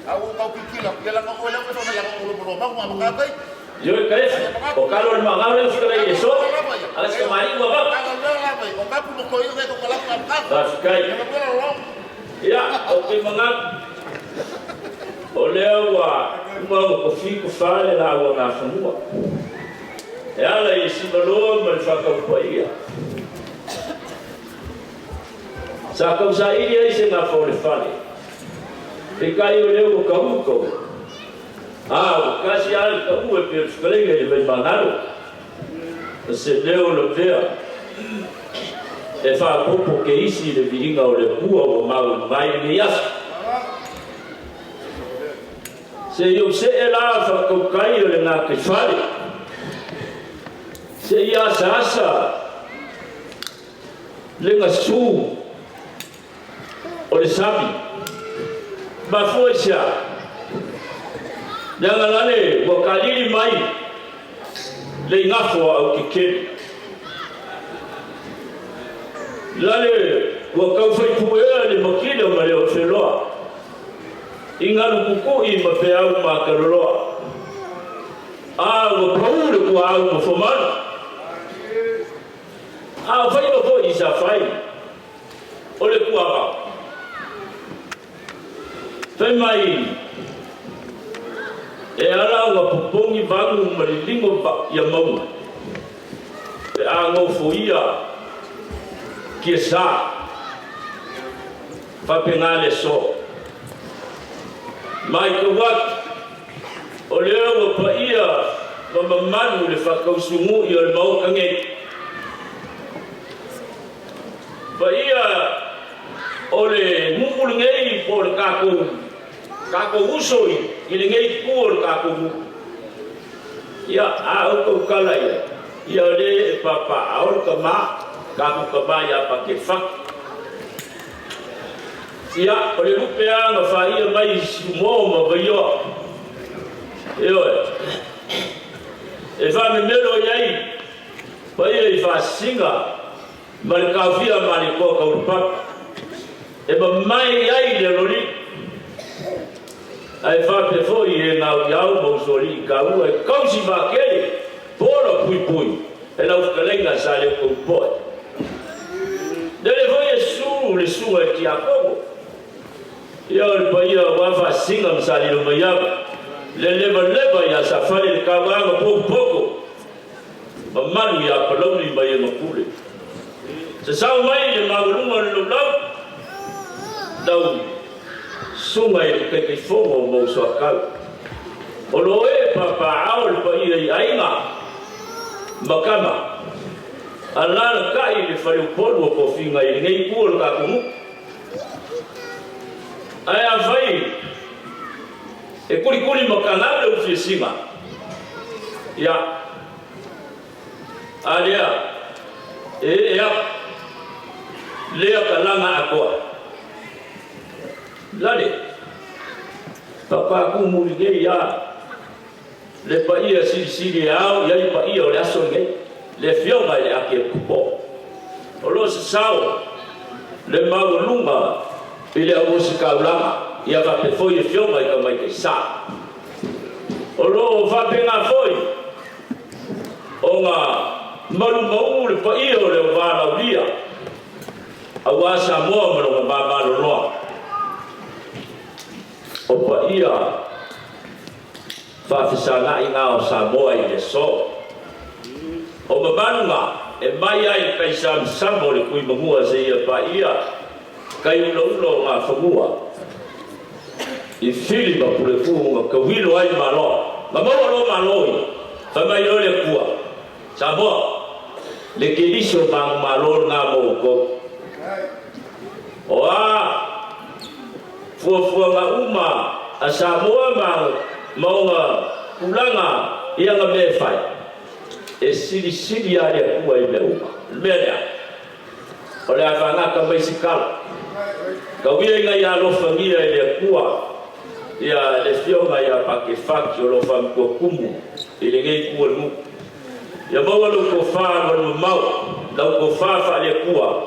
M: Au kau kikila ke la ko le ko la ko lo ma ko ma kai.
K: Yo kai o kalo le magalo le fikala i so. Ala se mali wa ba.
M: O ka pu ko yo ko la ko ka.
K: Pascal. Ia o ke manga o lea ua uma o kofi ko fale la ua ngā fanua. E ala i simaloa ma le whakaupua ia. Sa kausa ili ai se ngā whaole fale. Te kai o leo o kauko. A, o kasi ala ka ue pe o whakalenga i le vai mangaro. Se leo lo pea. E whaapopo ke isi le viringa o le pua o mau mai le asa. Se iau se e la whakaukai o le ngā kai whare. Se ia asa asa le ngā sū o le sami. Mafua isia. Leanga lale ua kalili mai le ingafo au kekeli. Lale ua kaufaipuea le makile o maleo feloa. Ingalu kuku'i ma peau makaloloa. A ua pau le kua au ma fomanu. A o whai o i sa whai. O le kua pau. Whai mai e ala ua popongi vangu ma le lingo pa ia maunga. Pe a ngofo ia kia sa. Whape ngā le so. Mai ka watu o lea ua pa ia ma mamanu le whakausungu i o le maoka ngei. Pa ia o le mukulu ngei po le kākou kākou uso i le ngei pu o le kākou muku. Ia a o kau kala ia. Ia o le e papa a o le ka mā. Kaku ka mai a pa ke faki. Ia, o le lupe anga whaia mai si mō ma vaioa. E oe. E wha me melo iai, paia i whasinga, ma le kawhia ma le koa kaurupapa. E ma mai ai le lori. Ai wha pe foi e ngau iau ma usori i kaua e kausi makele, pōla pui pui, e lau whakalenga sa leo koupoe. Lele foi e su le suga e tiakogo. Ia o le paia wa whasinga msalilo mai au. Le leva leva ia sa fale le kawanga poko poko. Mamalu ia palauli mai e mapule. Sa sau mai le mawalunga le laulau. Lau sunga e le kaikaifogo o mausoakau. O lo e papaao le paia i aiga makama. Alala kai le faleupolu o kofiga i lenei kua le kakunu'u. Ae afai e kulikuli makagau le ufiasiga. Ia a lea e ee aku lea kalaga atoa. Lale papakumu lenei a le paia silisili e ao i ai paia o le aso lenei le afioga i le ake kupo. O lo sasao le maualuga i le auosikaulaga ia faapefoi e fioga i ka maitaisā. O lo faapega foi o ngā malumaugu le paia o le auvālaulia auā Samoa ma loga mamaloloa. O paia faafesagaʻi gā o Samoa i le aso. O mamaluga e mai ai le kaisamasama o le kuimagua seia paia kai ulaula o gafagua i fili ma pulefu'u ma tauilo ai malo ma maua lo malo i faimai loa le Atua Samoa le keliso magumalo lena mo outou. O a fuafuaga uma a Samoa ma ma ona tulaga i ana mea e fai, e silisili lava le Atua i mea uma. O le mea lea, o le a fagata mai se tala. Tauia ina ia alofagia e le Atua ia le afioga ia Pakefaki o lo o faamatua tumu i lenei itu o le nuu. Ia maua lou tofa alualumamao, lau tofa faale-Atua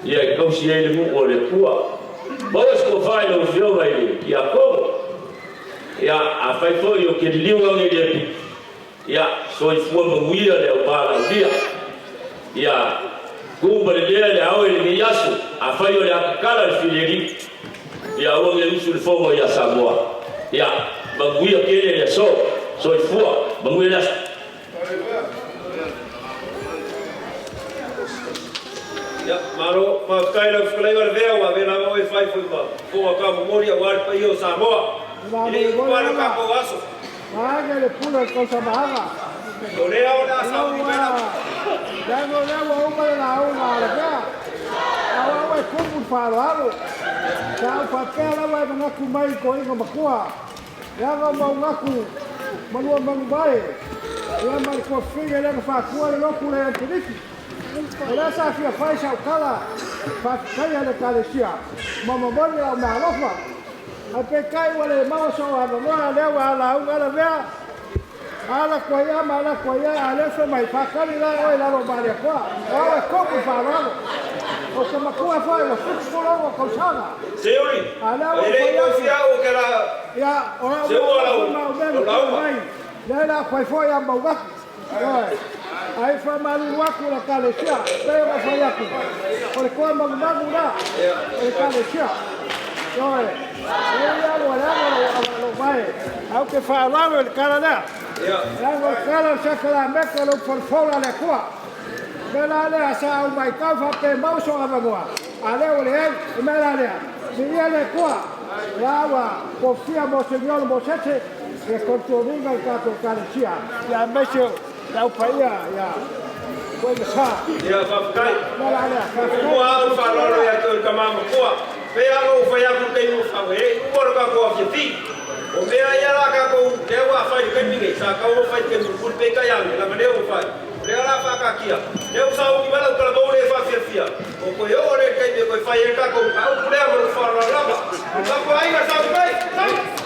K: ia e tausi ai le nuu o le Atua. Maua se tofa i lau afioga i le Tiakono. Ia, afai foi o te liliu ane i le apiti, ia soifua manuia le auvālaulia. Ia tu ma le lea le ao i lenei aso, afai o le a tatala le fileli, ia aua ne i usu le fono ia Samoa. Ia manuia tele le aso, soifua manuia le aso.
A: Ia, malo, faafetai lau fetalaiga le vea ua avea lava oe e fai foi ma fofoga taumomoli aua le paia o Samoa i le iuga o le tatou aso.
L: Vaega le pule o le tausamaaga.
A: O lea o le a sauni mai lau.
L: Leaga o lea ua uma le lauga a Lavea. A o au e tumu i le faaaloalo. Sa ou faapea lava e manatu mai i toeaina matua. Leaga o Maugatu ma lua Manuvae, ia ma le tuafafine lea na faatua le lotu le Antoniki. O lea sa fia fai sau tala faafetaia le Ekalesia ma momoli lau meaalofa. Ae peitai ua le maua sou avanoa, lea ua lauga Lavea, ala atu ai ma ala atu ai, a lea fai mai, faatali la oe i lalo o Malietoa. O au e tumu i le faaaloalo. Ou te matua foi ua 76 tausaga.
A: Seuli,
L: A lea ua
A: e
L: ou
A: le i
L: fai
A: toe
L: atu,
A: fia au ke la
L: ia, o lau
A: seua
L: matua
A: lau
L: foi ma au mea
A: lau
L: na tuu
A: lauga.
L: mai, lea la fai foi a Maugatu. Ioe. Ai faamalulu atu le Ekalesia, pei ona fai atu, o le toa magumagu la o le Ekalesia. Ioe. E ui lava ua leaga lou vae, ae ou te faaaloalo i le tala lea. Leaga o le tala o le sakalameka o le upufolafola a le Atua. O le mea la lea sa ou matau faapea maua sou avanoa, a lea ua leai. O le mea la lea, viia le Atua, o la ua tofia Monseignior Mosese e tautuaina le tatou Ekalesia, aemaise o le au paia ia Ueigasa.
A: Ia, faafetai.
L: O le mea la lea,
A: E mua
L: faafetai.
A: lava ou faaaloalo ia te oe le tama matua. Pei lava ona ou fai atu i le taimi o fau, e le i uma le tatou afiafi. O mea ia la tatou lea ua fai i le taimi nei, sa tatau ona fai i le taimi mulimuli, peitai ane, leaga lea ua fai. O lea o le a faataatia, lea ua sauni mai lau talavou lea e fiafia, o koe o le taimi e koe fai e takou mataupu lea ma lou faaaloalo lava. Tapuaiga sauni mai, sauni!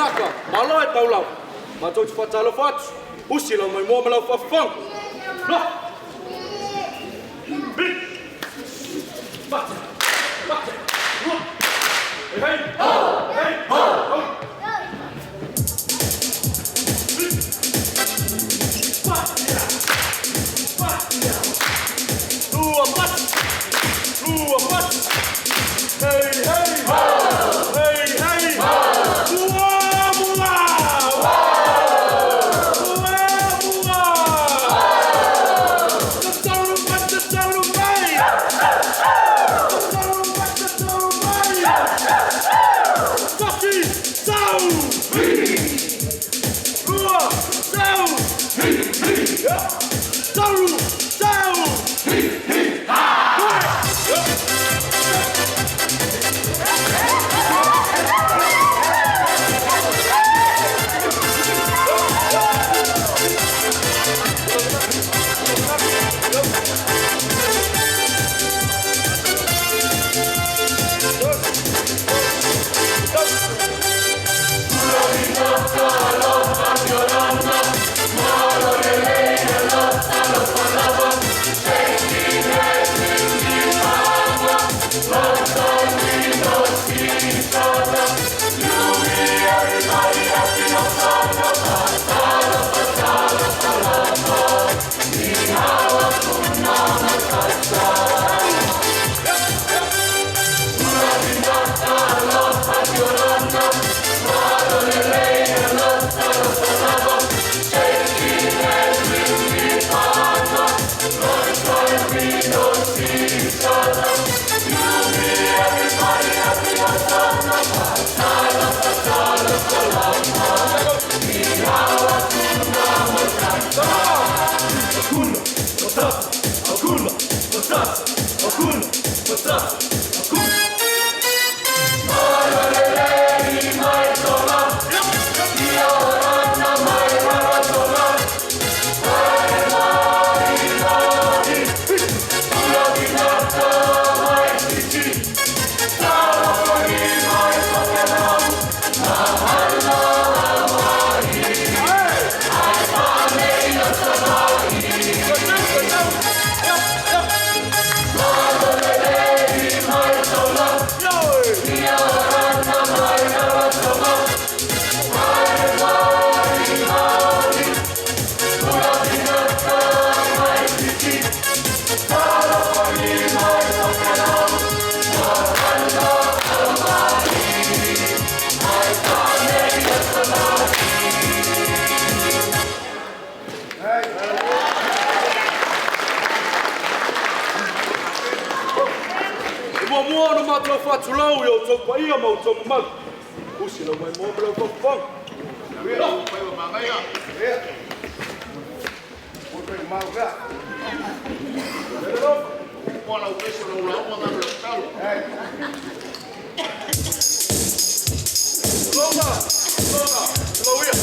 H: Maka, malo e taulau. Matou te whatalofa atu. Usi lau mai mua ma lau faafofoga. Loa. Bate, bate, lua. Hey, ho, hey, ho, ho. Lua, bate, lua, bate. Hey, hey, ho, hey, hey, ho. Mua, mua. Mua, mua. Tataru mai, tataru mai. Tataru mai, tataru mai. Tasi, sau. Lua, sau. Taru, sau. Hakuna matata, hakuna matata, hakuna matata, hakuna. Mua na mātou whatulau i o tau paia ma o tau mamalu. Usi lau mai mua ma lau faafofoga. Loga, loga, loga.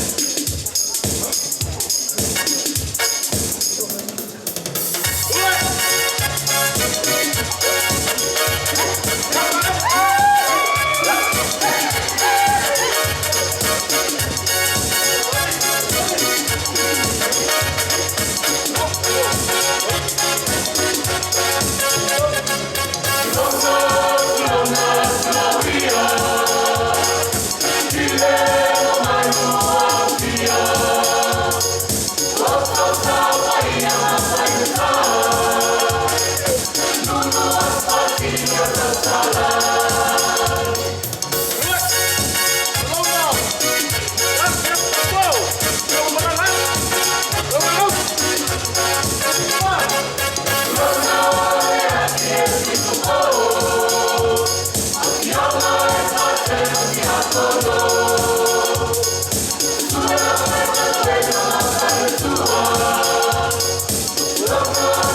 N: Lord.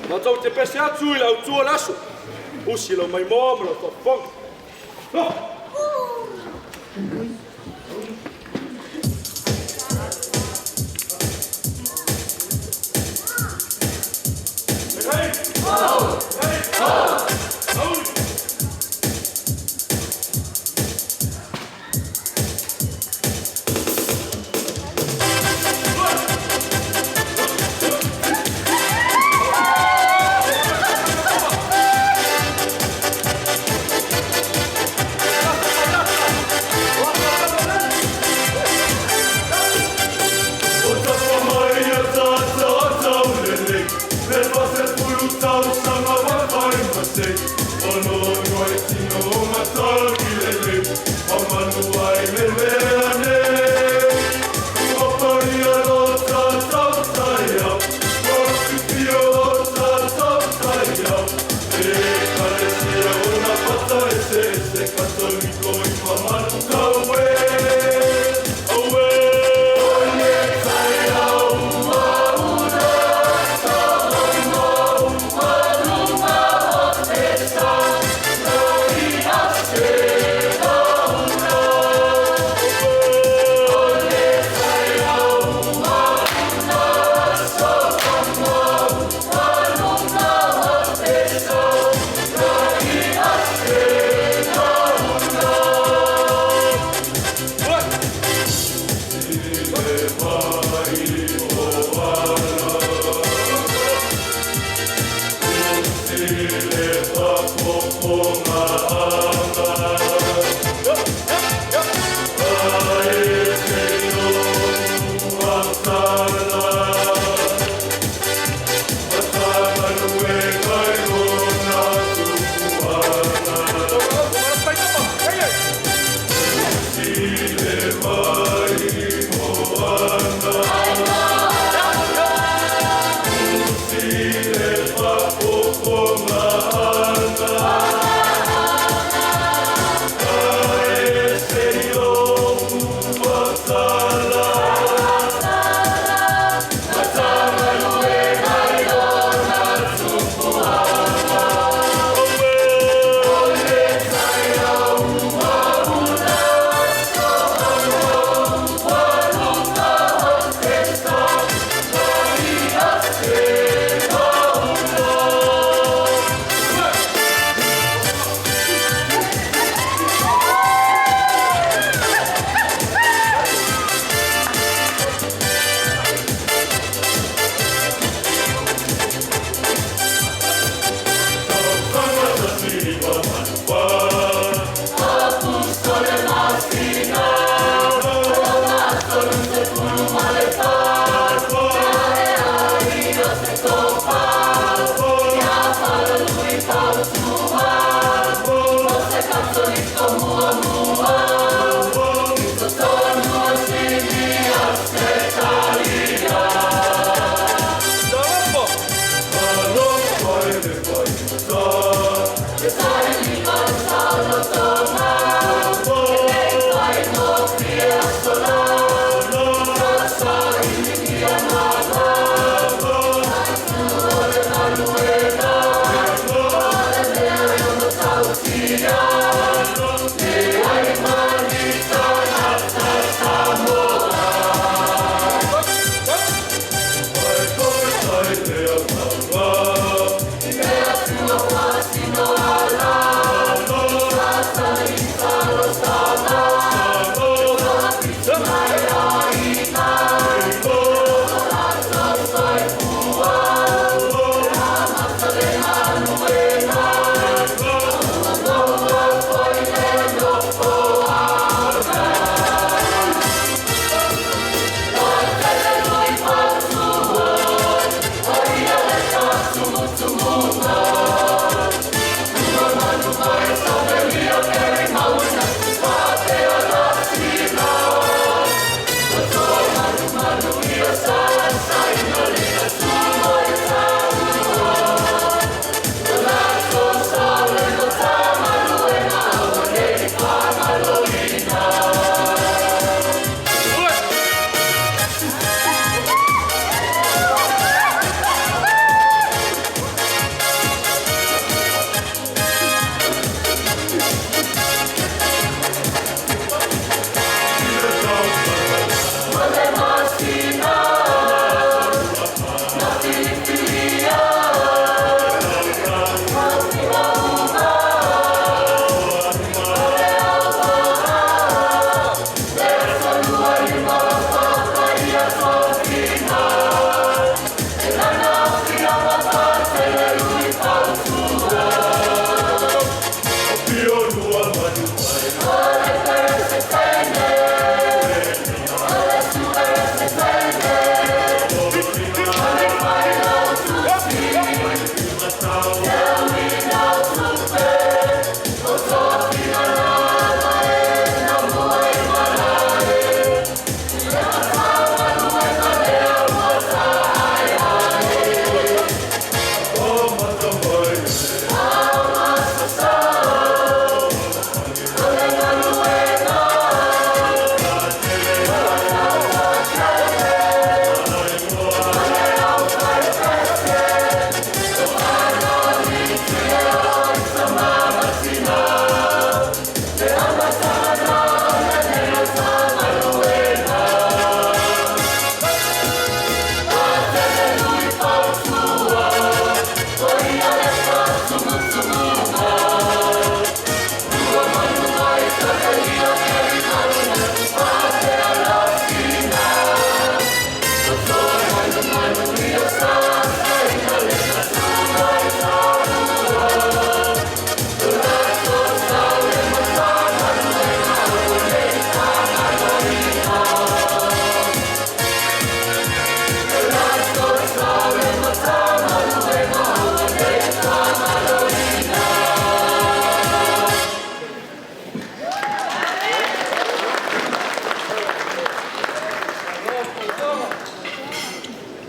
N: Matou te pese atu i le autua o le aso. Usi lau maimoa ma lau faafofoga. Oh! Hey! Hey! Hey!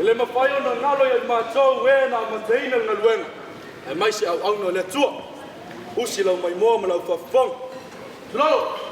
N: E le mafai ona galo ia i matou e na amataina le galuega, ae mai se auauna o le Atua. Usi lau maimoa ma lau faafofoga. Tulalo.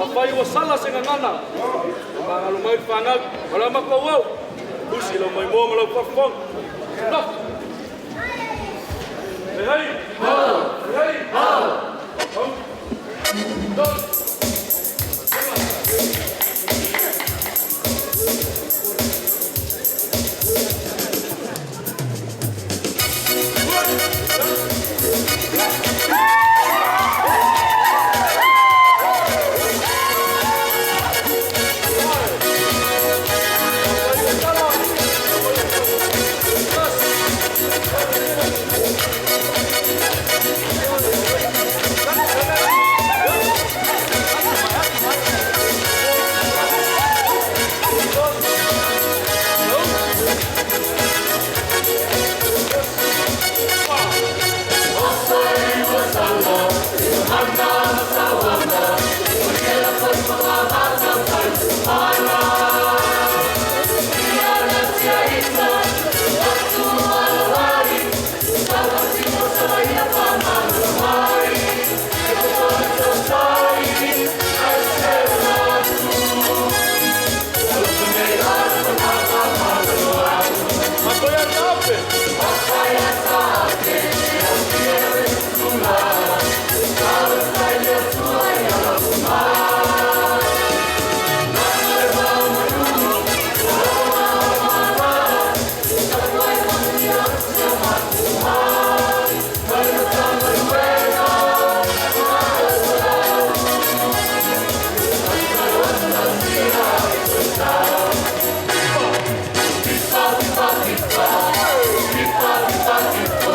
N: Afai ua sala se gagana, magalo mai le fanau, ma lau matua au, usi lau maimoa ma lau faafofoga. Nofo. Hei hei! Hei hei! Hau! Tolu!
F: Pipa, pipa, pipa. Pipa, pipa, pipa.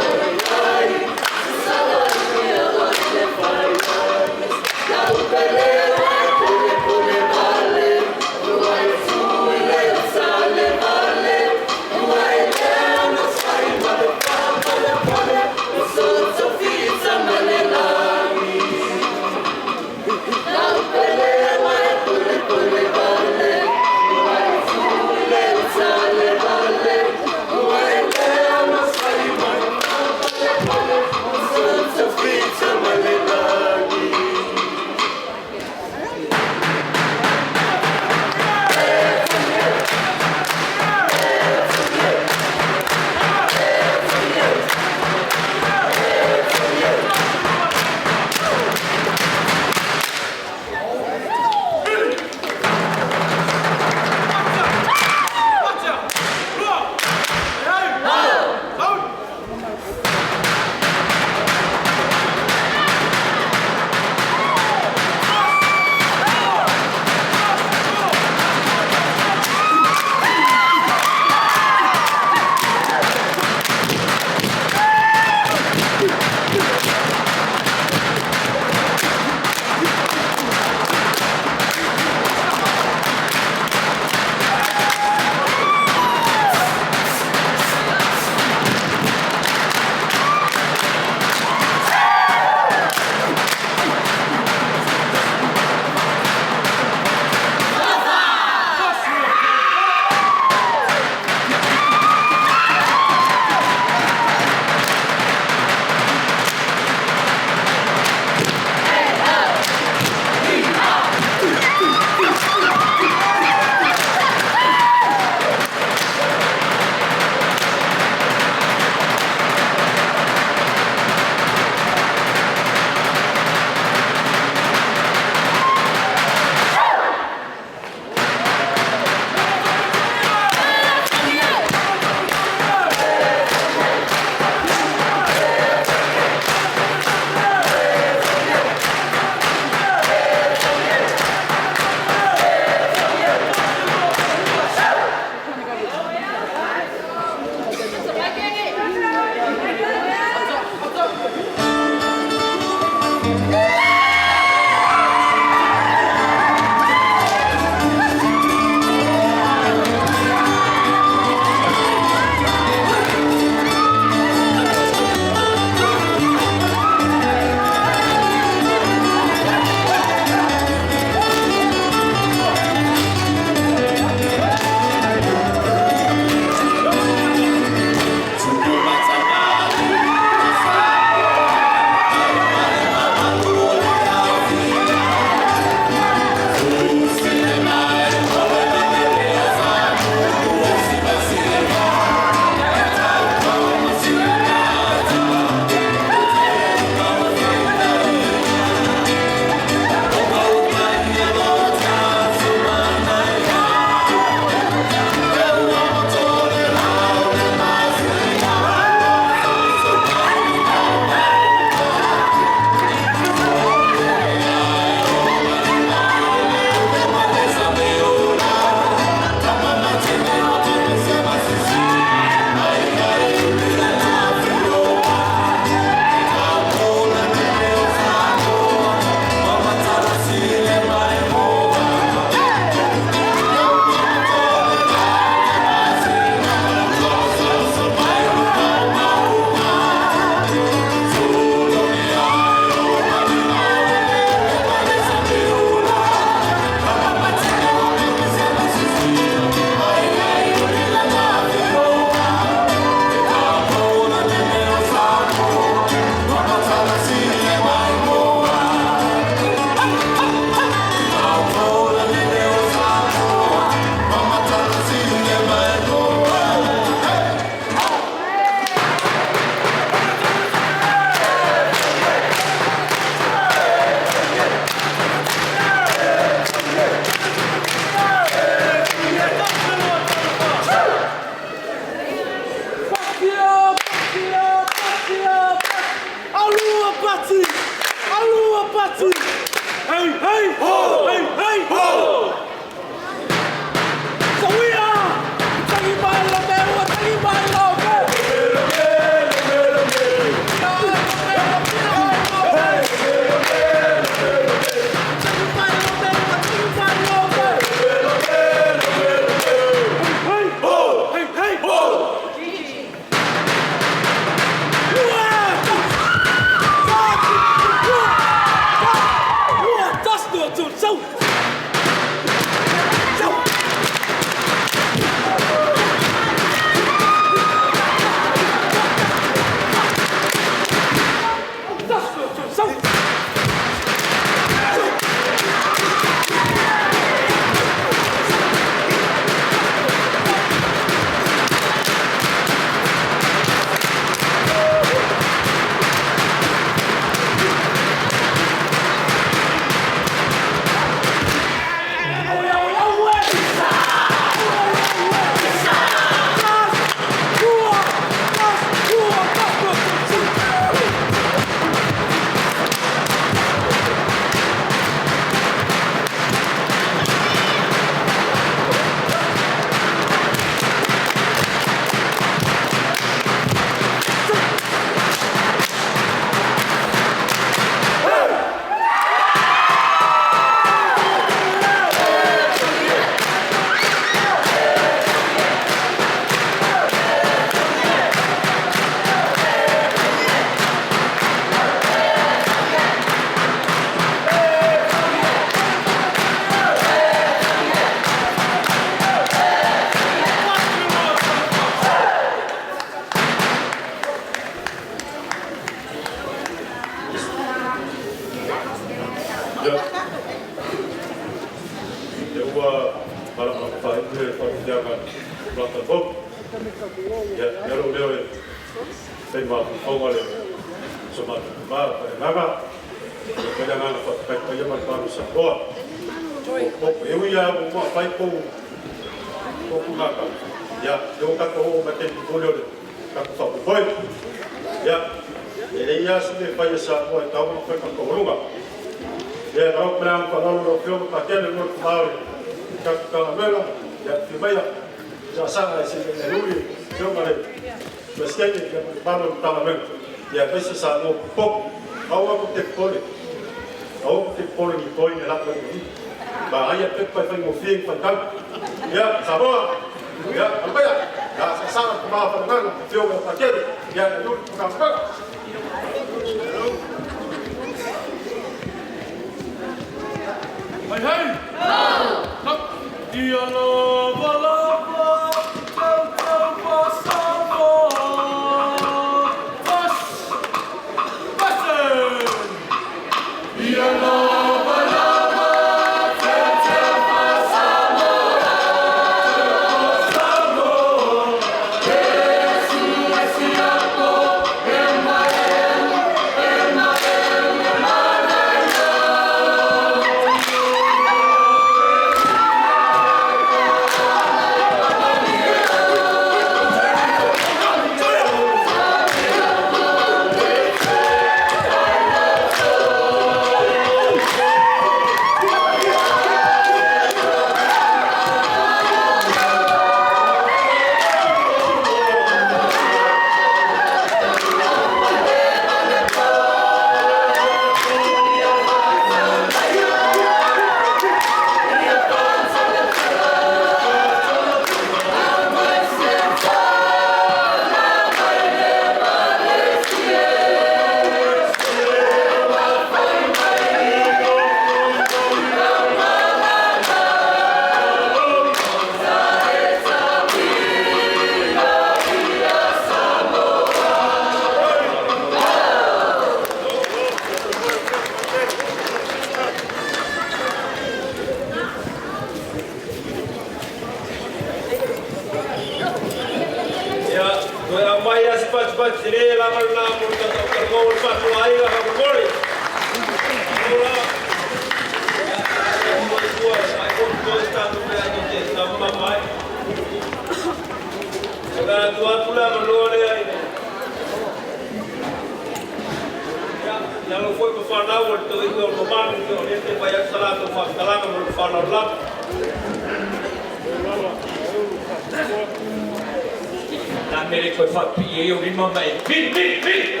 O: A mele koe whapi e o lima mai. Pili, pili, pili!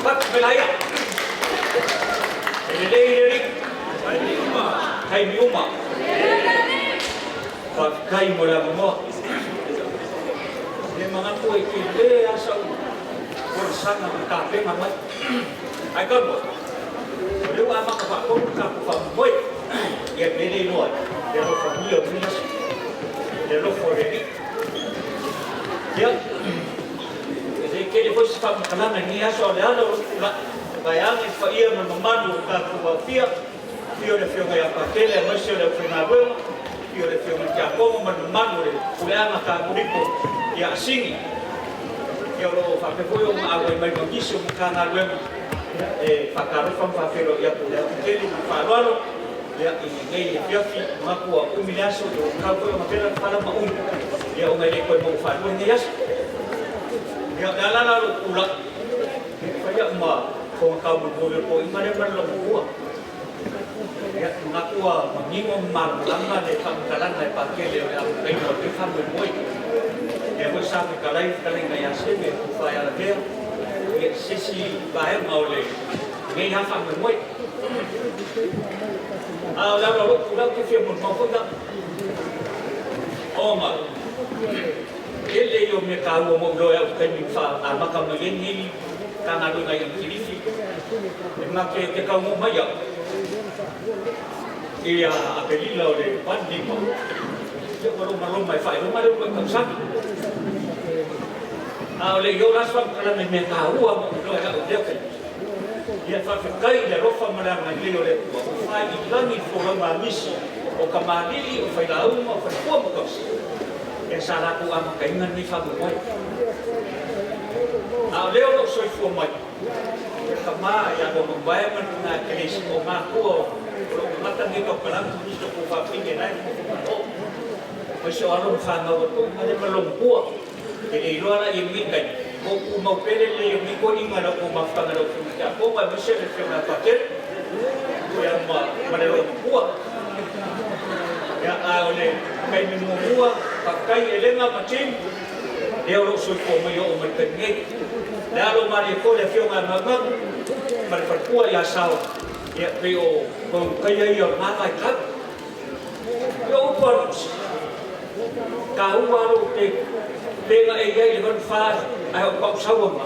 O: Whatu pela ia. E le lei le ri. Kai mi uma. Whawhikai mo le amomoa. Le mangaku e ki le asa u. Kora sanga ma tāpenga mai. Ai kaua. O leo a maka whakoru ka ku whamoi. Ia mele loa. Le rofa mia o minasi. Le rofa o le ri. Ia. E kele foi se whamakalanga ni aso o le ala o la. Vai anga i whaia ma mamanu o ka ku wafia. Fio le fionga ia pakele a maise o le whenga wewa. Fio le fionga kia kongo ma mamanu le anga ka muripo ia asingi. Ia o whapefoi o maa mai mangisi o mukanga ngā e whakarofa mwhawhero ia ko le kele ma wharoaro ia i nei e fiafi makua umi le aso o kau koe o mapera whala ma umi ia o ngai le koe mau whanua nei aso ia le alala ro kula e whaia ma konga kau mo mo ko i mare mare lo mokua ia ngakua mangingo marmalama le whamakalanga e pakele o le amu kaino o te whamwe moi ia moi sa me kalai kalai ngai aseme ku whai ala mea ia sisi vaega o le nei ha faamoemoe a o le ala o lo'u lau ke fia molimau foi la ona kele ia o mea kāua mo'u loa e a'u taimi faamaka mai ai nei tagaluega i Kilifi e make ke kaugō mai a'u ia Apelila o le 15 ia ua lomaloma e fa'ailoma le ulua'i tausaga a o le i o laso amukalama i mea kāua mo'u loa e a'u lea kai ia faafetai le alofa ma le agalelei o le Atua o fai i lagi i folauga a nisi o kamali'i o failauga o falefua ma tausi ia sa latou amakaiga lenei faamoemoe a o lea o lo'u soifua mai e kamā ia lua mauvae ma luna e kelesi o makua o lo'u gagata nei taukalaga ma nisi o kou faafine lae o maise o alo ma fanau atu ma le ma lomapua e le iloa la ia lenei taimi mo tumau pele lelei o lenei toeaiga lau kou mafutaga lau afioga i te akoga aemaise le afioga ia Patele ia ma le lomapua ia a o le taimi muamua faafetai Elega ma team lea o lo'u soifua mai o'o mai le taimi nei le alo malie foi le afioga ia Maumau ma le falefua ia Sao ia pei o kou taia ia o lena vaitau ia o upu a Lusi kāua alo te pega e iai le 84 ae o pau saua ma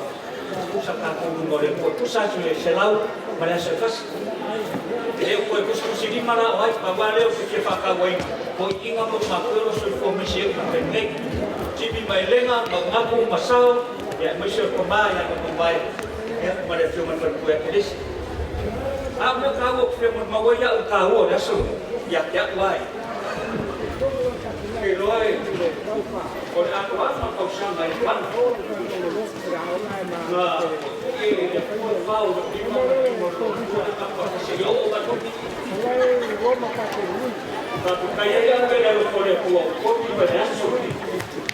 O: tusa tatou luga o le Atua tusa atu le 100 ma le aso e fasi e le upu e kusikusi lima la o ai pau a lea o te fia faakauaina poi'iga mo matou o lo soifua mai se upu taimi nei Jimmy ma Elega Maugapu ma Sao ia aemaise o le pamā ia Mamae ia ma le afioga i le falepue a Kelesi a o mea kāua ou te fia molimau ai a'u i kāua o le aso ia te a'u ai ke iloa e o le atoaga o tausaga i le mana na e le Atua le vao o lima ma le lima o le lua ka seia oo mai Faafetai ai a'u e le alofa o le Atua o tonu ma le aso lenei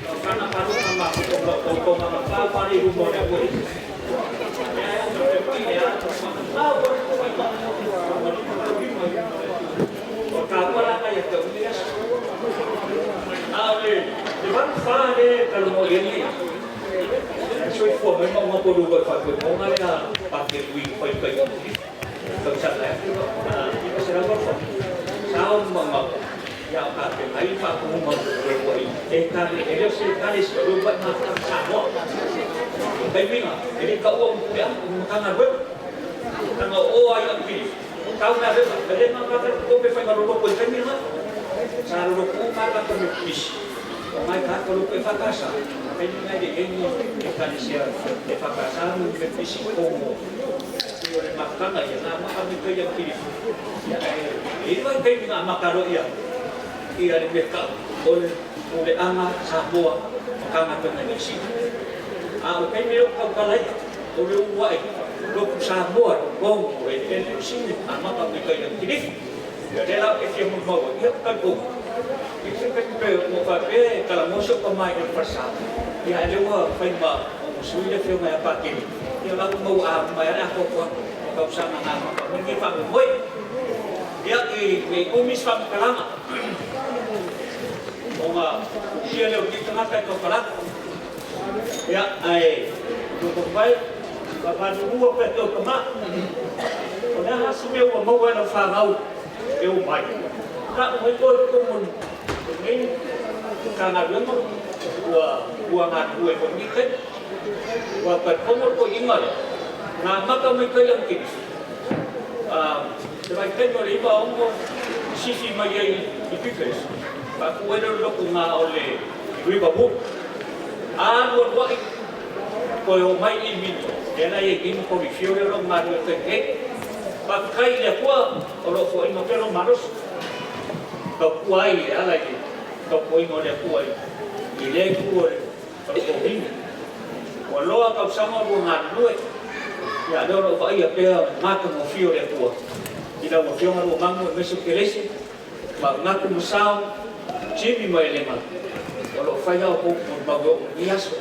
O: tausaga taluga ma toutou magatau ma le i luma o le Atua e ae o me e a magatau o le Atua i ma lima taulima i luma o le Atua o taua la ia te a'u i lenei aso a o le 84 le talanoa i ai nei e soifua mai ma uga polu ai faafuemoga lea pakelui faikai tausaga e 1984 sao ma ia o tapenga ai faatonuga o le e kale e le o se kale se o le ua'i mafutaga Samoa taimiga e le taua upu le amu matagaluega taga o ai a'u kilifi tau mea veva e le gagata tope faigaloloko i taimi lena sa loloku uma a latou me pisi o mai tagata loko e faatasa taimi lena e le i ai ni ekalesia e faatasa mo me pisi komo pei o le mafutaga ia na amata mai kai a'u kilifi ia ae e i vai taimi na amata loa ia ia le mea ka'u o le puleaga Samoa ma tagata nisi a o le taimi lea o tautala ai o le ulu a'e lotu Samoa logo e le sini amata mai kai a'u kilifi ia lea la ou te fia molimau ai ia tatou i se taimi pe ua faapea e talanoa si o'u tama i le falesa ia ae lea ua fai ma sui le afioga ia Patele ia la ua mau a mai a le atoatoa o tausaga na amata mai lenei faamoemoe ia i umi se faamatalaga ona usia lea o lenei tagata e tautalata. Ia, ae tutupai, whakanurua pe te o kama. O lea hasi mea ua maua e lau whanau e o mai. Ka o hei koe komo nei ka ngā ruenga ua ua ngā rue ko ni kai. Ua pa komo ko inga le. Ngā maka mai kai ang kiri. Te vai kai no le iwa ongo sisi mai ai i pikes. Pa ku ere loko ngā o le river book. A lua lua i koe o mai i mini. E la e kimo ko ri fiore ro ngā rue te ke. Pa kai le kua o lo fo ingo pelo maros. Ka kua ai le ala i ka kua ingo le kua i. I le kua le o le kohini. Ua loa ka usama rua ngā rue. Ia leo lo vai a pea mata mo fio le kua. I la ua fionga rua mangu e meso kelese. Ma ngaku masao, Jimmy mai lenga. O lo whai hao pou mo mau o ni aso.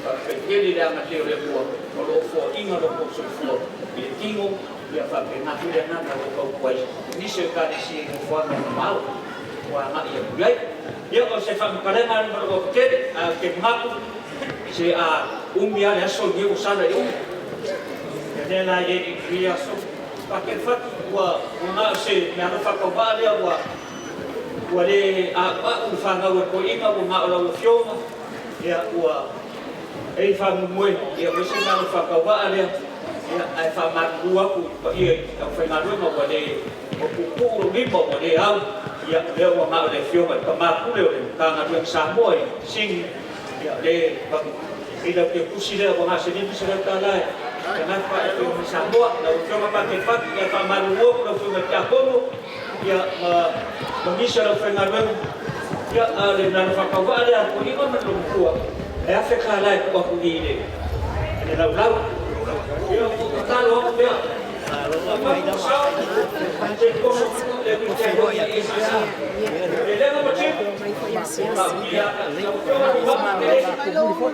O: Ka whekeli le anga te o le kua. O lo fo inga lo pou soifua. I le tingo, ia whape ngā hure ngā ngā lo kau kuai. Nisi o kāre si e ngō whanga ngā mau. Ua ngā ia kuiai. Ia o se whamakarenga ni mara o tere, a ke ngaku, se a umi ale aso ni o sala i umi. Ia nē la i e i aso. Pa ke whatu, ua ngā se mea no whakawā lea, ua ua le a a u whangau e ko inga, ua ngā o lau fionga, ia ua e whamumue, ia ua se mea no whakawā lea, ia ai whamaruru aku i pa ia i tau whaingaruenga ua le o pupu ro mima ua le au, ia lea ua ngā o le fionga i ka māpule o le kāngaruenga Samoa i singi, ia le i lau te pusi lea ua ngā se nimi se leo tālae, ia ngā wha e fionga Samoa, lau fionga pa te whatu, ia whamaruru aku lau fionga te akono, ia ma misa lau whaingaruenga, ia a le nana whakawaa lea ko inga ma lo mkua, e awhe ka lae ku aku i le, le lau lau, ia ko ka talo aku mea, te koso le ku te hoi e sa sa. Le lenga ma chipu, ia, lau fionga ni wapa te le,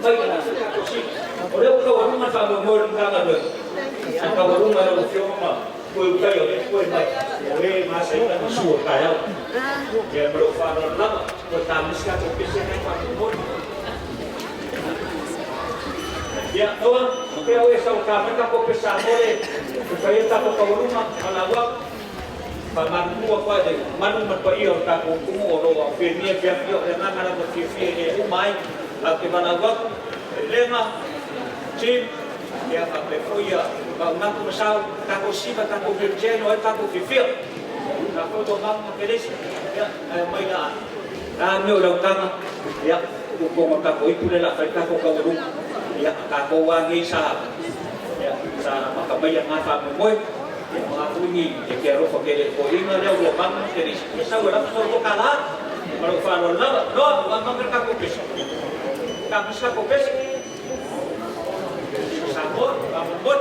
O: mai la, o leo ka warunga wha mo mo runga ngā rua. A ka warunga lau fionga ma, koe utai o le koe mai, o e ngā sa ina na sua kai au. Ia ma lou whanau lava, ko tā miska ko pese nei wha mo mo. Ia, toa, pea o e sau ka meka ko pesa mole, ko whai e tako ka warunga, ala wak, pa manu mua koe te manu ma pa ia o tako kumu o roa, whenua pia pia o le nganga la mo fia fia e umai, a te mana wak, e lenga, tim, ia ka pe foia, ka ngaku masau, tako siva, tako virgeno, e tako fia fia. Ka koto ngaku ma pelesi, ia, e mai la, la meo lau tanga, ia, ku konga tako ipu le la whai tako ka warunga. Ia, ka ko wāngi sa, ia, sa makamai ngā wha moe, ia, mga fuingi, e ke arofa ke le ko inga leo ua mangu te risi. Ia sau e rapa sau to ka la, ma lo whano lava, noa, ua manga ka ko pesa. Ka pesa ko pesa. Samoa, ka moe.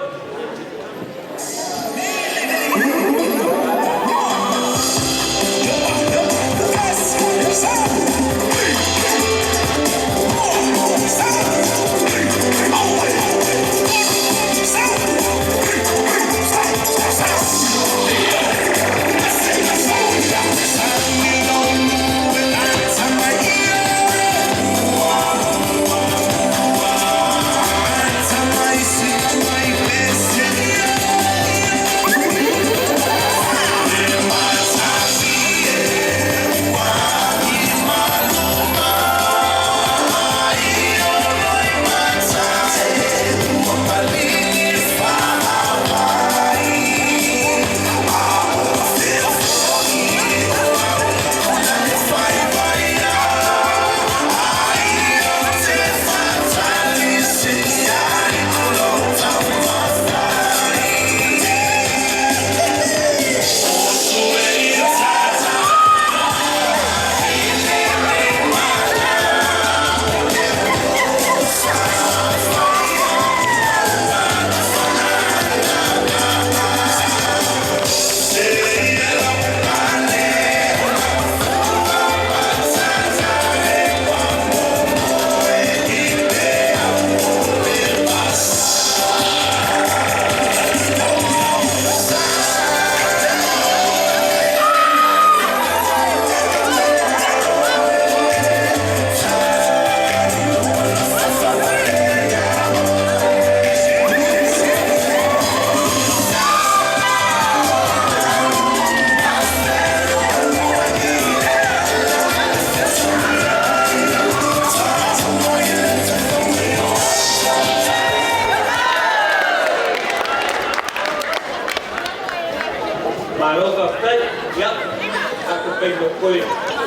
O: Fai mo koe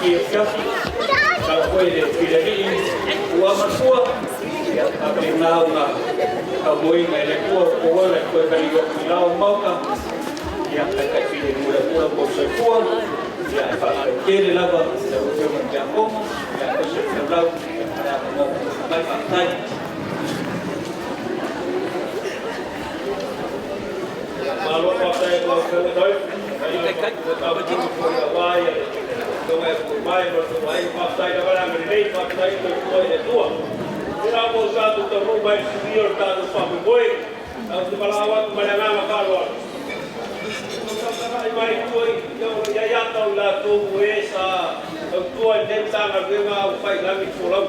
O: i e fiafi. Sa koe le filari ua masua. Ia ka pe ngā ngā ka moi ngai le kua o wala koe kali o ki lao mauka. Ia ka kai fili mura mura po se kua. Ia e wha kere lava le o ma kia kongo. Ia ko se lau ia ka mo mai wha tai. Malo whātai kua whātai. Ai ka ko wai ko e ko mai mo to ai whātai na wala me nei whātai ko ko e tua. Ora mo sa tu to mo mai si o ta tu pa mo moi. Au te pala wa ma na ma ka lo. Ai mai ko i o ia ia tau la tu e sa au tua i den tanga venga au fai langi fo lau.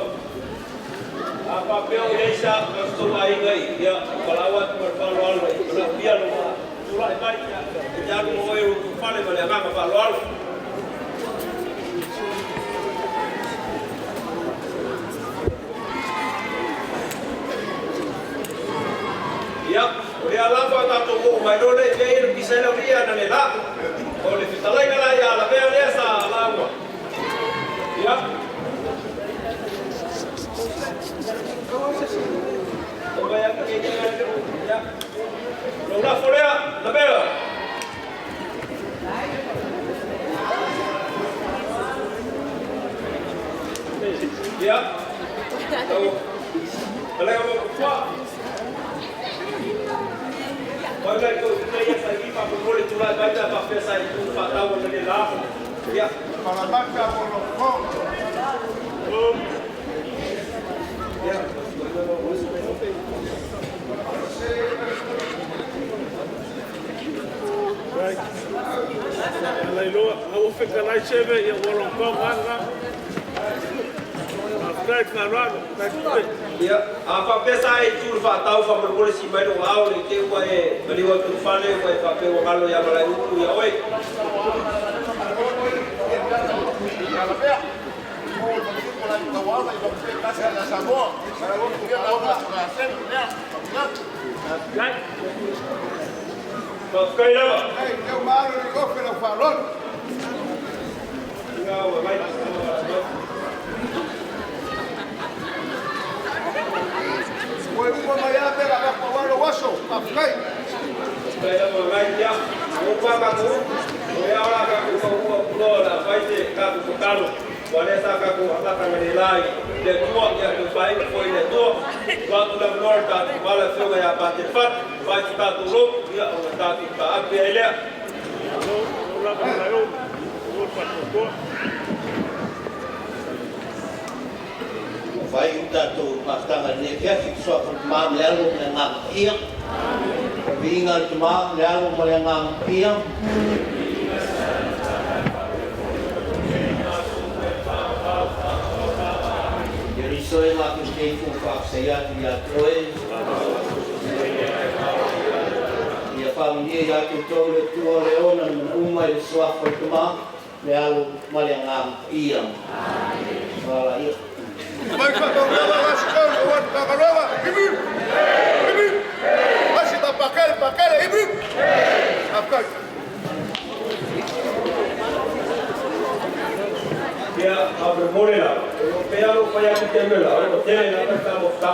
O: A pa pe o ia sa ko mai ngai ia pala wa tu pa lo alo i la pia lo tulai mai ia alu mo e tu fale ma le agaga faaaloalo. Ia, o le alava tatou oo mai loa le ia le pisa le ia na le la. O le fetalaiga la ia lavea lea sa lauga. Ia. O mai atu ke ia. Lo lafo lea, lavea. Ia. Tau. Alega mo kua. Mai lai ko te ia sa i pa ko le tulai mai ta pa pesa i tu fa tau o le la. Ia.
L: Palamaka mo lo ko.
O: Ia.
D: Right. Alai loa, au feka lai seve ia wala ko nganga. Kai ka rano, kai te.
A: Ia, a fa pesa e tu fa tau fa mo le si mai no au le te ua e mali wa tu fale ua e fa pe wa ngalo ia malai utu ia oi. Kai lava.
L: Kai teu malo ni kofe lau whalolo.
A: Ia ua mai.
L: Ua uma mai a pera ka pawalo waso, ka whai.
A: Kai lava mai ia. Ua ka ku. Ua ora ka ku ka ua pulo la fai te ka ku talo. Ua le sa ka ku ataka me lai. Le tua ia ku fai foi le tua. Ua tu la nor ta tu wala fioga ia pa te fat. Fai te ta tu lo ia o ta tu ka ape ai lea.
D: Lo lava la yo. Ua pa to.
J: Vai o tātou mafutanga nei fiafi soa fo le mā le alo ma le agaga paia. Viiga le Tamā le alo ma le agaga paia. Iariso e mātou nei fo whaafisai atu ia te oe. Ia whaaminia ia te tau le tua le ona na mana uma i le soa fo le Tamā le alo ma le agaga paia. Wala ia.
L: Mai whakaurawa wasikau o watu kakaloa, hipi! Hipi! Wasi ta pakele, pakele, hipi! Afkai.
A: Ia, a more la. O pea lo whai atu te mela, o tele na ka mo whaka.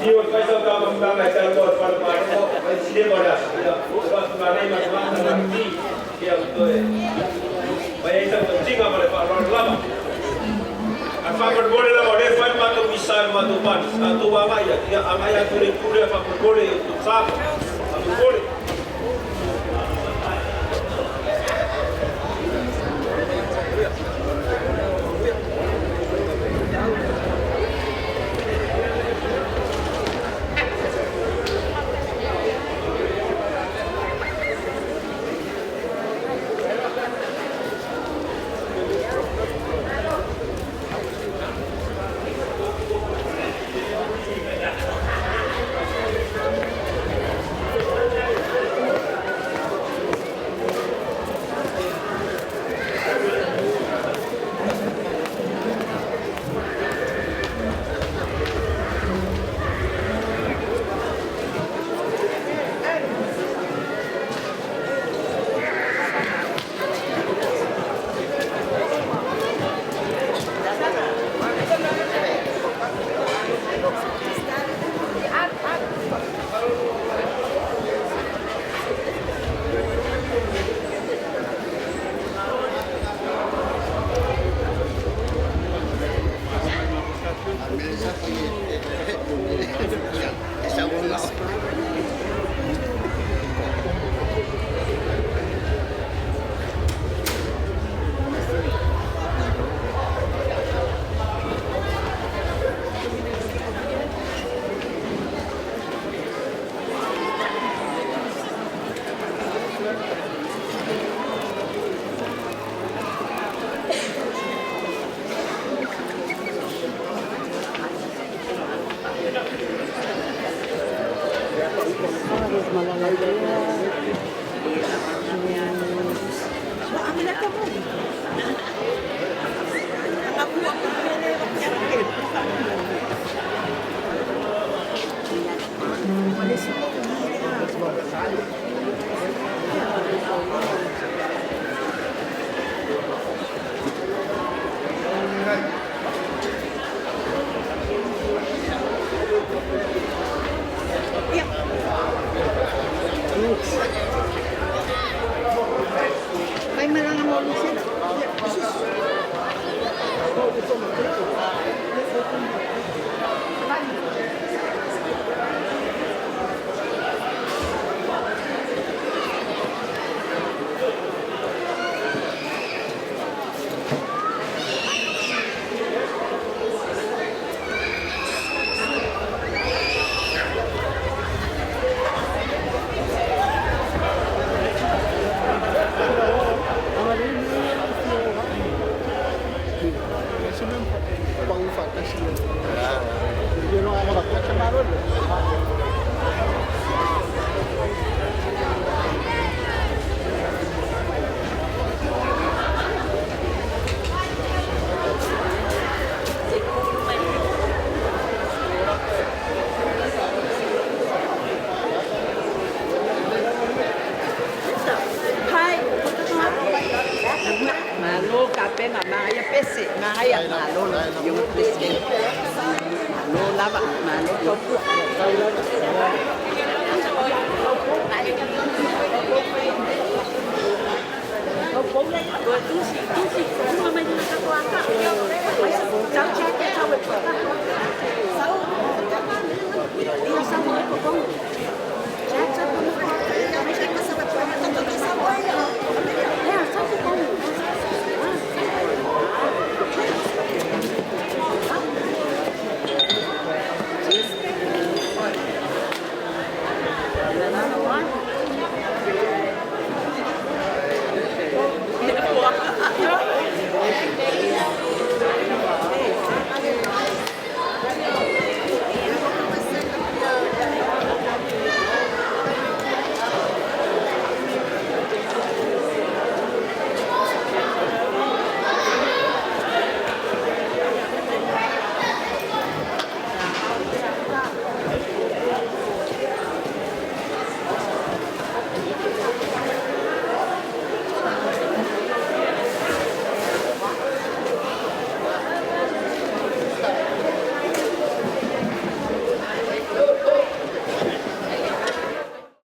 A: Tio whai sau ka mo whaka mai tau mo whare pāro, whai sine mo rea. Ia, o whai ngā nei ma te mana ti, ia o toe. Whai ei tau tinga ma le whaaroro lava. A whakamore lava o le whai mātou misai mātou pani. A tō angai ia, angai atu le kure a whakamore i o tō sāpa. Whakamore.